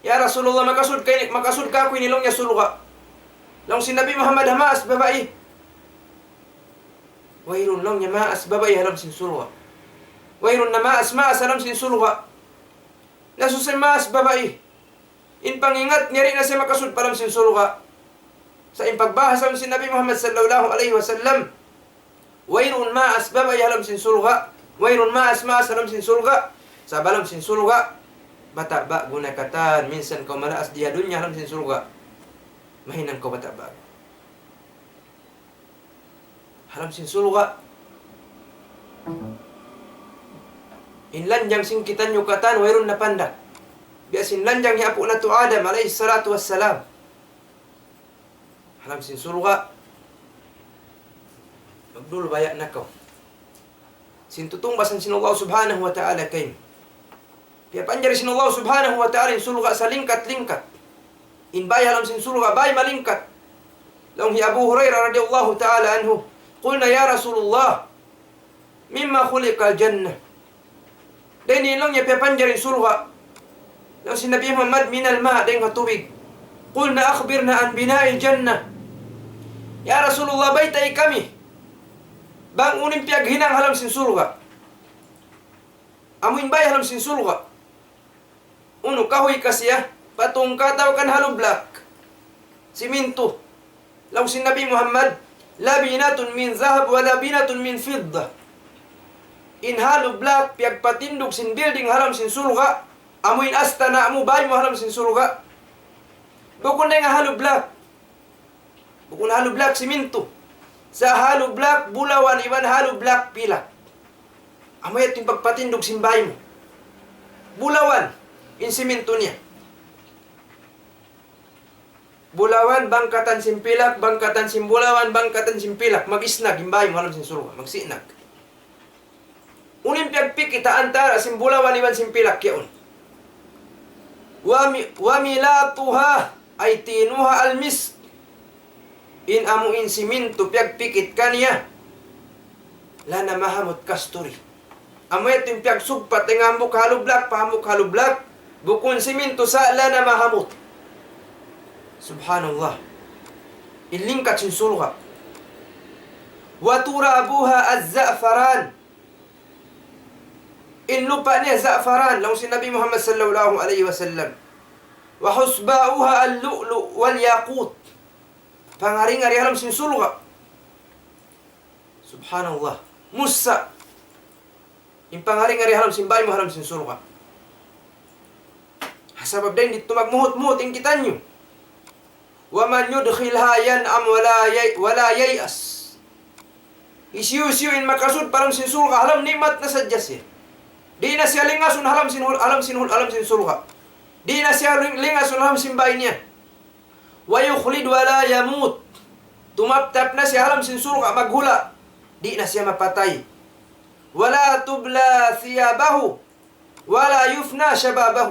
"Ya Rasulullah, makasud ka ini, makasud ka aku ini," laung niya, "surga'." Laung sin Nabi Muhammad, "Ha maas babai?" "Wayruun," laung niya, "maas babai ha lawm sin surga'. Wayruun na maas-maas ha lawm sin surga'." Nasusa in maas babai. In pangingat niya, di' na siya makasud pa lawm sin surga'. Sa' in pagbahas sin Nabi Muhammad sallallahu alayhi wasallam, wayruun maas babai ha lawm sin surga', wayruun maas-maas ha lawm sin surga'. Sa' ha lawm sin surga', bata' ba'gu na katan, minsan kaw malaas di ha dunya ha lawm sin surga'. Mahinang kaw bata' ba'gu. Ha lawm sin surga', in lanjang sin kitaniyu katan, wayruun na pandak. Biya' sin lanjang hi apu' natu' Adam alayhi salatu wassalam. Ha lawm sin surga', magdulbaya' na kaw. Sin tutungbasan sin Allah Subhanahu wa Ta'ala kaymu. Piyapanjari sin Allah Subhanahu wa Ta'ala in surga' salingkat-lingkat. In bāy ha lawm sin surga', bāy malingkat. Laung hi Abu Hurairah radiyallahu ta'ala anhu, قلنا يا رسول الله مما خلقت الجنة؟ Dayn diin laung niya piyapanjari in surga'? Laung sin Nabi Muhammad, من الماء, dayn ha tubig. قلنا أخبرنا عن بناء الجنة. Ya Rasulullah, baytai kami bang unu in piyaghinang ha lawm sin surga'. Amu in bāy ha lawm sin surga'. Unu kahuy ka siya, patungka atawa kan hollow block, simintu. Laung sin Nabi Muhammad, لبنة من ذهب ولبنة من فضة. In hollow block, piyagpatindug sin building ha lawm sin surga', amu in astana' mu, bāy mu ha lawm sin surga'. Bukun dayn ha hollow block. Bukun hollow block simintu. Sa' hollow block bulawan iban hollow block pilak. Amu yadtu in pagpatindug sin bāy mu. Bulawan in simintu niya. Bulawan, bangkatan sin pilak, bangkatan sin bulawan, bangkatan sin pilak. Mag-isinag in bāy mu ha lawm sin surga'. Magsinag. Unu in piyagpikit ha antara' sin bulawan iban sin pilak yaun? وم-، وملاطها أي طينها المسك. In amu in simintu piyagpikit kaniya, lana mahamut kasturi. Amu yadtu in piyagsugpat dayn ha hambuuk hollow block pa hambuuk hollow block, bukun simintu sa' lana mahamut. Subhanallah. In lingkat sin surga'. وترابها الزعفران. In lupa' niya za'faran, laung sin Nabi Muhammad sallallahu alayhi wasallam. وحصباؤها اللؤلؤ والياقوت. Pangari-ngari ha lawm sin surga'. Subhanallah. Mussa'. In pangari-ngari ha lawm sin bāy mu ha lawm sin surga'. Ha sabab dayn didtu magmuhut-muhut in kitaniyu. ومن يدخلها ينعم ولا يي-، ولا ييأس. Hisiyu-siyu in makasud pa lawm sin surga', ha lawm ni'mat na sadja siya. Di' na siya lingasun ha lawm sin hul-, ha lawm sin hul-, ha lawm sin surga'. Di' na siya ling-, lingasun ha lawm sin bāy niya. ويخلد ولا يموت. Tumaptap na siya ha lawm sin surga', maghula'. Di' na siya mapatay. ولا تبلى ثيابه ولا يفنى شبابه.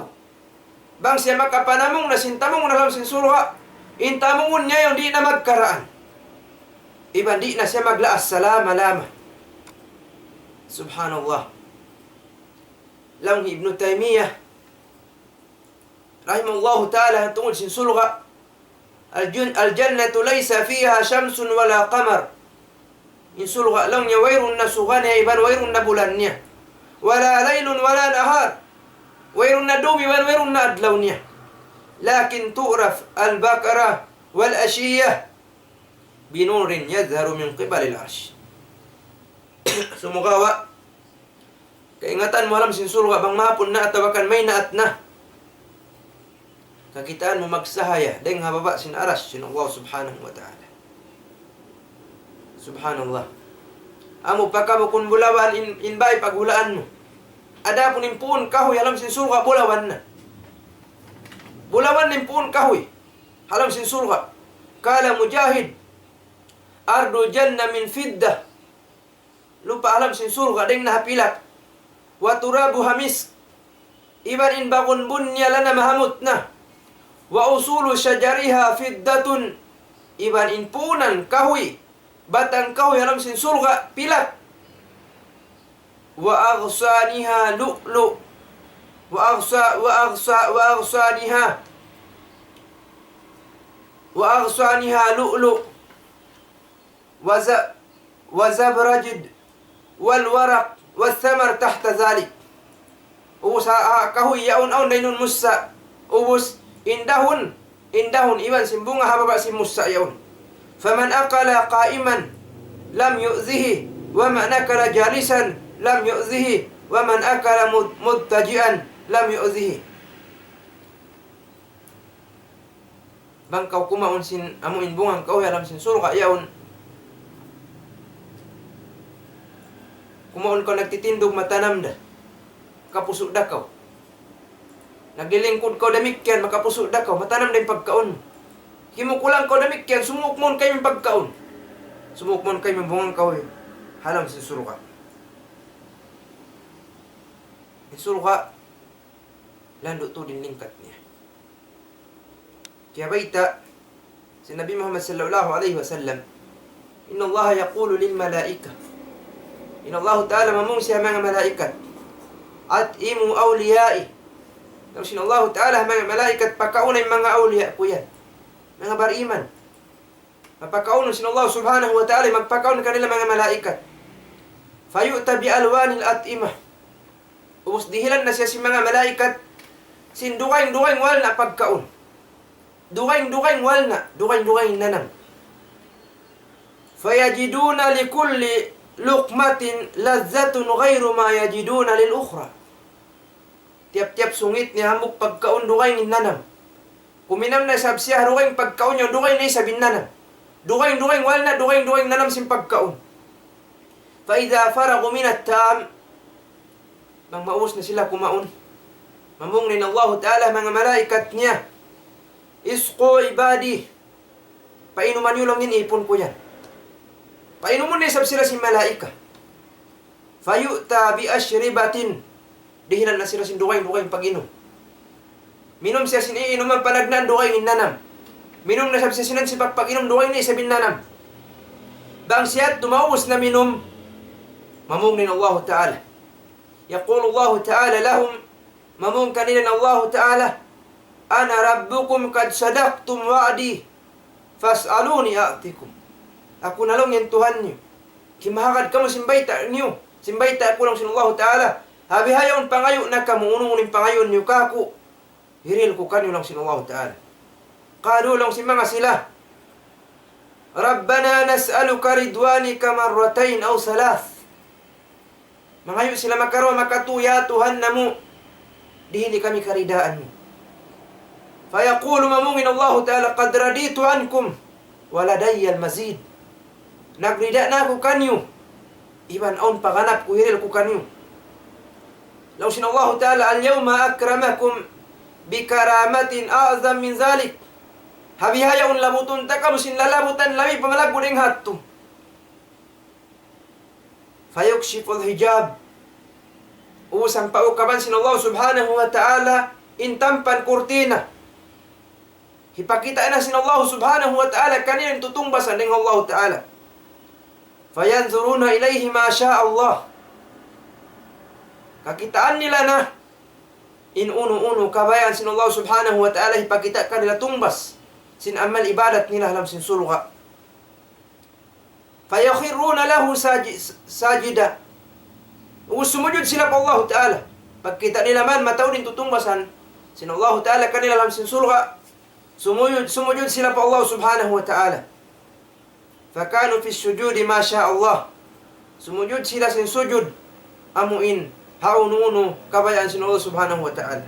Bang siya makapanamung na sin tamung na ha lawm sin surga', in tamungun niya yaun di' na magkaraan. Iban di' na siya maglaas salama-lama. Subhanallah. Laung hi Ibnu Taymiyyah, rahimahullahu ta'ala, tungud sin surga', الجن-، الجنة ليس فيها شمس ولا قمر. In surga' laung niya wayruun na suga niya iban wayruun na bulan niya. ولا ليل ولا نهار. Wayruun na dum iban wayruun na adlaw niya. لكن تعرف البكرة والعشية بنور يظهر من قبل العرش. Sumagawa', kaingatan mu ha lawm sin surga' bang mahapun na atawa kan maynaat na. Kakitaan mu magsahaya dayn ha baba' sin Arash sin Allah Subhanahu wa Ta'ala. Subhanallah. Amu pa ka bukun bulawan in, in bay paghulaan mu. Adapun in puun kahuy ha lawm sin surga' bulawan na. Bulawan na in puun kahuy ha lawm sin surga'. قال مجاهد: أرض الجنة من فضة. Lupa' ha lawm sin surga' dayn na ha pilak. وترابها مسك. Iban in bagun-bagun niya lanam hamut na. وأصول شجرها فضة. Iban in puunan kahuy, batang kahuy ha lawm sin surga' pilak. وأغصانها لؤلؤ. وأغصا-، وأغصا-، وأغصانها، وأغصانها لؤلؤ. وز-، وزبرجد والورق والثمر تحت ذلك. Ubus ha, ha kahuy yaun awn daynun mussa'. Ubus in dahun, in dahun iban sin bunga ha baba' sin mussa' yaun. فمن أكل قائما لم يؤذه، ومن أكل جالسا لم يؤذه، ومن أكل مض-، مضطجعا لم يؤذه. Bang kaw kumaun sin amu in bunga kahuy ha lawm sin surga' yaun. Kumaun kaw nagtitindug, matanam da. Makapusu' da kaw. Naglilingkud kaw damikkiyan, makapusu' da kaw, matanam da in pagkaun. Kimukulang kaw damikkiyan, sumūng mawn kaymu in pagkaun. Sumūng mawn kaymu in bunga kahuy ha lawm sin surga'. In surga', landu' tuud in lingkat niya. Kiyabayta' sin Nabi Muhammad sallallahu alayhi wasallam, إن الله يقول للملائكة. In Allahu Ta'ala mamung siya manga malaikat, أطعموا أوليائي. Laung sin Allahu Ta'ala manga malaikat, pakauna in manga awliya ku yan. Manga bariman. Mapakaun sin Allah subhanahu wa ta'ala, magpakaun kanila manga malaikat. فيؤتى بألوان الأطعمة. Ubus dihilan na siya sin manga malaikat sin dugaing-dugaing walna' pagkaun. Dugaing-dugaing walna', dugaing-dugaing nanam. فيجدون لكل لقمة لذة غير ما يجدون للأخرى. Tiyap-tiyap sungit niya hambuuk pagkaun dugaing in nanam. Kuminam na isab siya dugaing pagkaun niya, dugaing na isab in nanam. Dugaing-dugaing walna', dugaing-dugaing nanam sin pagkaun. فإذا فرغوا من الطعام, bang maubus na sila kumaun, mamung na in Allahu Ta'ala manga malaikat niya, اسقوا عبادي, painuman niyu laung in ipun ku yan. Painumun na isab sila sin malaikat. فيؤتى بأشربة, dihilan na sila sin dugaing-dugaing pag-inum. Minum siya sin iinuman panagnaan dugaing in nanam. Minum na isab siya sin pagpag-inum dugaing na isab in nanam. Bang siya tumaubus na minum, mamung na in Allahu Ta'ala. يقول الله تعالى لهم, mamung kanila in Allahu Ta'ala, أنا ربكم قد صدقتم وعدي فاسألوني أعطكم. Aku na laung in Tuhan niyu. Kimahagad kamu sin bayta' niyu, sin bayta' ku laung sin Allahu Ta'ala. Ha bihaun pangayu' na kamu, unu-unu in pangayu' niyu kāku', hirihil ku kaniyu laung sin Allahu Ta'ala. قالوا, laung sin manga sila, ربنا نسألك رضوانك مرتين أو ثلاث. Mangayu' sila makaruwa, makatū, ya Tuhan namu', dihili kami karidaan mu. فيقول, mamung in Allahu Ta'ala, قد رضيت عنكم ولدي المزيد. Nagrida na aku kaniyu, iban awn pa ganap ku hirihil ku kaniyu. Laung sin Allahu Ta'ala, اليوم أكرمكم بكرامة أعظم من ذلك. Ha bihaun labutun ta kamu sin lalabutan labi pa malaggu' dayn ha yadtu. فيكشف الحجاب. Ubus sampay ukaban sin Allah subhanahu wa ta'ala in tampan kurtina. Hipakita' na sin Allah subhanahu wa ta'ala kanila in tutungbasan dayn ha Allah ta'ala. فينظرون إليه ما شاء الله. Kakitaan nila na in unu-unu kabayaan sin Allah subhanahu wa ta'ala hipakita' kanila tungbas sin amal ibadat nila ha lawm sin surga'. فيخرون له ساج-، ساجدا. Ubus sumujud sila pa Allahu Ta'ala. Pagkita' nila man mataud in tutungbasan sin Allahu Ta'ala kanila ha lawm sin surga', sumujud, sumujud sila pa Allah subhanahu wa ta'ala. فكانوا في السجود ما شاء الله. Sumujud sila sin sujud amu in ha unu-unu kabayaan sin Allah subhanahu wa ta'ala.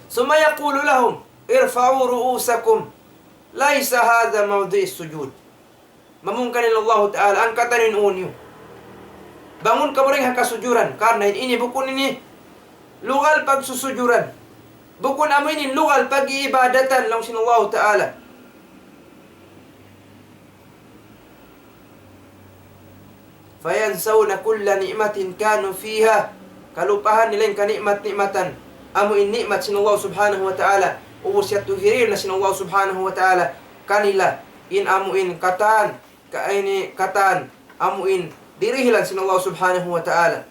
ثم يقول لهم ارفعوا رؤوسكم ليس هذا موضع السجود. Mamung kanila Allahu Ta'ala, angkatan in ū niyu. Bangun kamu dayn ha kasujuran, karna' in ini bukun ini lugal pagsusujuran. Bukun amu ini lugal pag-iibadatan laung sin Allahu Ta'ala. فينسون كل نعمة كانوا فيها. Kalupahan nila in kani'mat-ni'matan. Amu in ni'mat sin Allah Subhanahu wa Ta'ala. Ubus yadtu hirihil na sin Allah Subhanahu wa Ta'ala kanila in amu in katan, ka-, ini katan, amu in dirihilan sin Allah Subhanahu wa Ta'ala.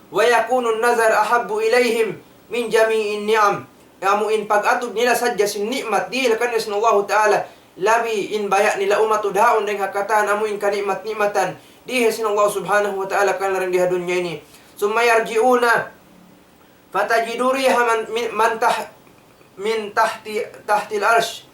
ويكون النظر أحب إليهم من جميع النعم. Amu in pag-atud nila sadja sin ni'mat dihil kanila sin Allahu Ta'ala, labi in baya' nila umatud haun dayn ha katan amu in kani'mat-ni'matan dihil sin Allah Subhanahu wa Ta'ala kanila dayn di ha dunya ini. ثم يرجعون فتجد ريح من، من، من تح-، من تحت، تحت العرش.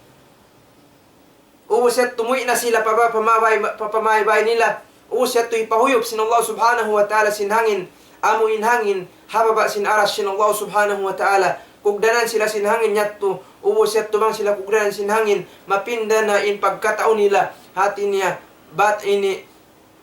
Ubus yadtu muwi' na sila pa ba-, pamabay-, pa pamaybay nila. Ubus yadtu hipahuyup sin Allah Subhanahu wa Ta'ala sin hangin, amu in hangin, ha baba' sin aras sin Allah Subhanahu wa Ta'ala. Kugdanan sila sin hangin yadtu, ubus yadtu bang sila kugdanan sin hangin, mapinda na in pagkatau nila, hati niya, bat ini,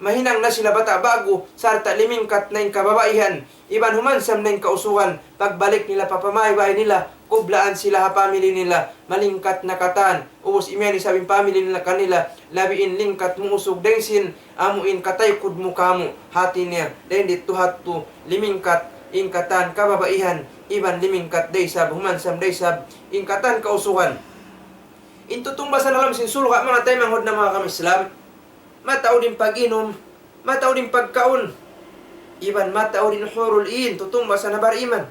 mahinang na sila bata' ba'gu, sarta' limingkat na in kababaihan, iban humansam na in kausugan, pagbalik nila pa pamaybay nila, kublaan sila ha family nila, malingkat na katan, ubus imiyan isab in family nila kanila, labi in lingkat mu usug dayn sin, amu in kataykud mu kāmu', hati niya, dayn didtu hadtu, limingkat, in katan kababaihan, iban limingkat da isab, humansam da isab, in katan kausugan. In tutungbasan ha lawm sin surga', manga taymanghud namu' ha agama Islam, mataud in pag-inum, mataud in pagkaun, iban mataud in hurul in, tutungbasan ha bar-iman.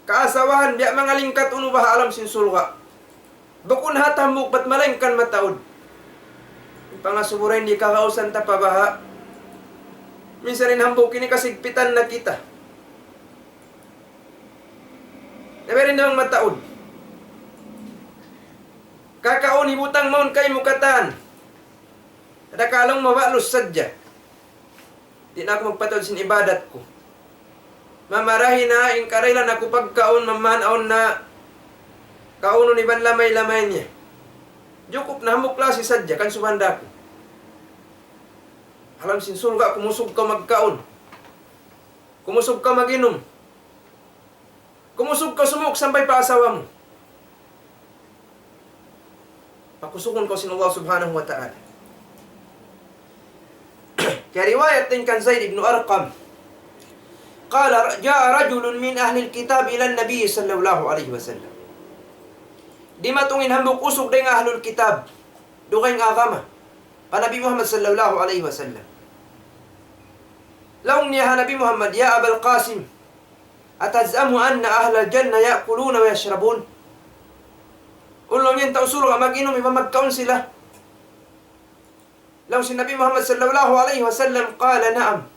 Kaasawahan biya' manga lingkat unu baha' ha lawm sin surga'. Bukun ha hambuuk bat malaingkan mataud. In pangasubu dayn di kagausan ta pa baha'. Minsan in hambuuk ini kasigpitan na kita. Na biya' diin da bang mataud. Kakaun hibutang mawn kaymu katan. Ada ka laung mu, "Balus sadja. Di' na aku magpataud sin ibadat ku. Mamarahi na in karahilan aku pagkaun, maman awn na kaunun iban lamay-lamay niya. Jukup na hambuuk klasi sadja, kansuban da aku." Ha lawm sin surga', kumusug kaw magkaun. Kumusug kaw mag-inum. Kumusug kaw sumuuk sampay pa asawa mu. Pakusugun kaw sin Allah Subhanahu wa Ta'ala. Kiyariwayat dayn kan Zaid ibn Arqam. قال: جاء رجل من أهل الكتاب إلى النبي صلى الله عليه وسلم. Dimatung in hambuuk usug dayn ha ahlul kitab, dugaing agama, pa Nabi Muhammad sallallahu alayhi wasallam. Laung niya ha Nabi Muhammad, "يا أبا القاسم، أتزعم أن أهل الجنة يأكلون ويشربون؟" Unu laung niya, in tau surga' mag-inum iban magkaun sila? Laung sin Nabi Muhammad sallallahu alayhi wasallam, قال: نعم.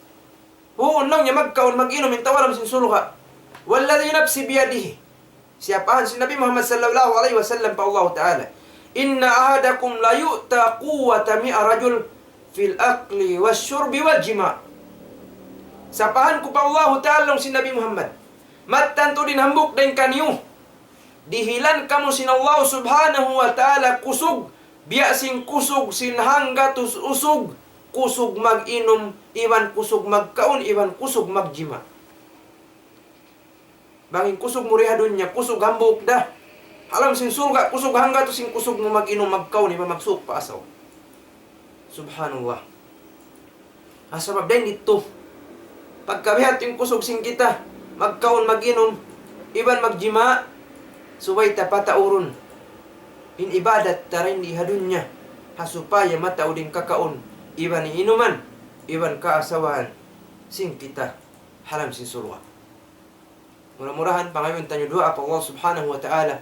Huun laung niya, magkaun, mag-inum in tau ha lawm sin surga'. والذي نفسي بيده. Siyapahan sin Nabi Muhammad sallallahu alayhi wasallam pa Allah Ta'ala, إن أحدكم ليؤتى قوة مائة رجل في الأكل والشرب والجماع. Sapahan ku pa Allah Ta'ala, laung sin Nabi Muhammad, mattan tuud in hambuuk dayn kaniyu, dihilan kamu sin Allah Subhanahu wa Ta'ala kusug, biya' sin kusug sin hanggatus usug, kusug mag-inum, iban kusug magkaun, iban kusug magjima'. Bang in kusug mu di ha dunya, kusug hambuuk da. Ha lawm sin surga', kusug hanggatus in kusug mu mag-inum, magkaun, iban magsuuk pa asawa. Subhanallah. Ha sabab dayn didtu, pagkabihat in kusug sin kita, magkaun, mag-inum, iban magjima', subay ta pataurun in ibadat ta dayn di ha dunya, ha supaya mataud in kakaun, iban inuman, iban kaasawahan sin kita ha lawm sin surga'. Mura-murahan pangayuun taniyu duwaa pa Allah Subhanahu wa Ta'ala,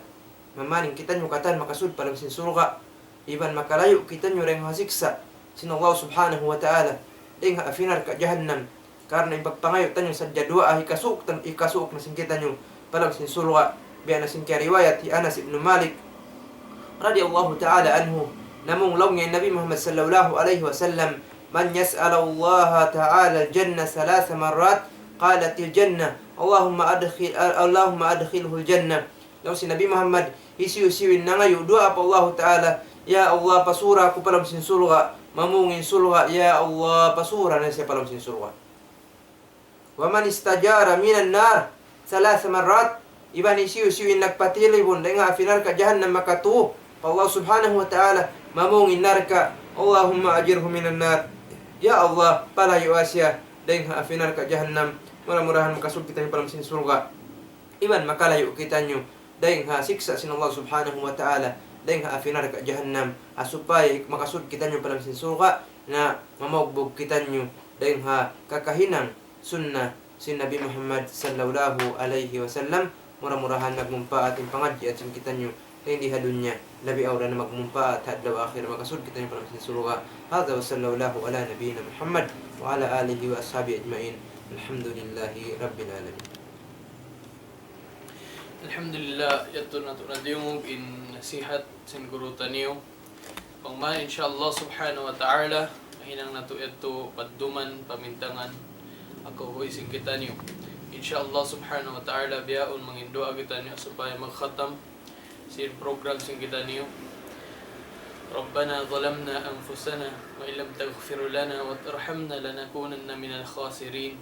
mamaning kitaniyu katan makasud pa lawm sin surga', iban makalayu' kitaniyu dayn ha siksa' sin Allah Subhanahu wa Ta'ala, dayn ha api narka' jahannam. Karna' in pagpangayu' taniyu sadja duwaa, hikasuuk tan-, hikasuuk na sin kitaniyu pa lawm sin surga'. Biya' na sin kiyariwayat hi Anas ibn Malik radiyallahu ta'ala anhu, namung laung niya Nabi Muhammad sallallahu alayhi wasallam, من يسأل الله تعالى الجنة ثلاث مرات قالت الجنة: اللهم أدخل، اللهم أدخله الجنة. Laung sin Nabi Muhammad, hisiyu-siyu in nangayu' duwaa pa Allahu Ta'ala, "Ya Allah, pasura aku pa lawm sin surga'," mamung in surga', ya Allah, pasura' na siya pa lawm sin surga'. ومن استجار من النار ثلاث مرات, iban hisiyu-siyu in nagpatilibun dayn ha api narka' jahannam makatu pa Allah subhanahu wa ta'ala, mamung in narka', اللهم أجره من النار. Ya Allah, palayu'a siya dayn ha api narka' jahannam. Mura-murahan makasud kitaniyu pa lawm sin surga'. Iban makalayu' kitaniyu dayn ha siksa' sin Allah subhanahu wa ta'ala, dayn ha api narka' jahannam, ha supaya makasud kitaniyu pa lawm sin surga', na mamugbug kitaniyu dayn ha kakahinang sunnah sin Nabi Muhammad sallallahu alayhi wasallam. Mura-murahan nagmumpaat in pangadjian sin kitaniyu dayn di ha dunya, labi awla na magmumpaat ha adlaw akhirat, makasud kitaniyu pa lawm sin surga'. هذا وصلى الله على نبينا محمد وعلى آله وأصحابه أجمعين. الحمد لله رب العالمين. Alhamdulillah, yadtu natu' na diyungug in nasihat sin guru taniyu. Bang man, insha Allah subhanahu wa ta'ala, mahinang natu' yadtu padduman, pamintangan, ha kahuy sin kitaniyu. Insha Allah subhanahu wa ta'ala, bihaun mangin duwaa kitaniyu supaya magkhatam sin program sin kitaniyu. ربنا ظلمنا أنفسنا وإن لم تغفر لنا وترحمنا لنكونن من الخاسرين.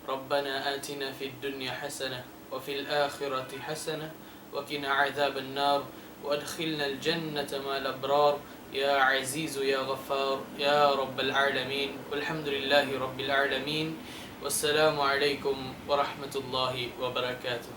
ربنا آتنا في الدنيا حسنة وفي الآخرة حسنة وقنا عذاب النار وأدخلنا الجنة مع الأبرار يا عزيز يا غفار يا رب العالمين. والحمد لله رب العالمين. والسلام عليكم ورحمة الله وبركاته.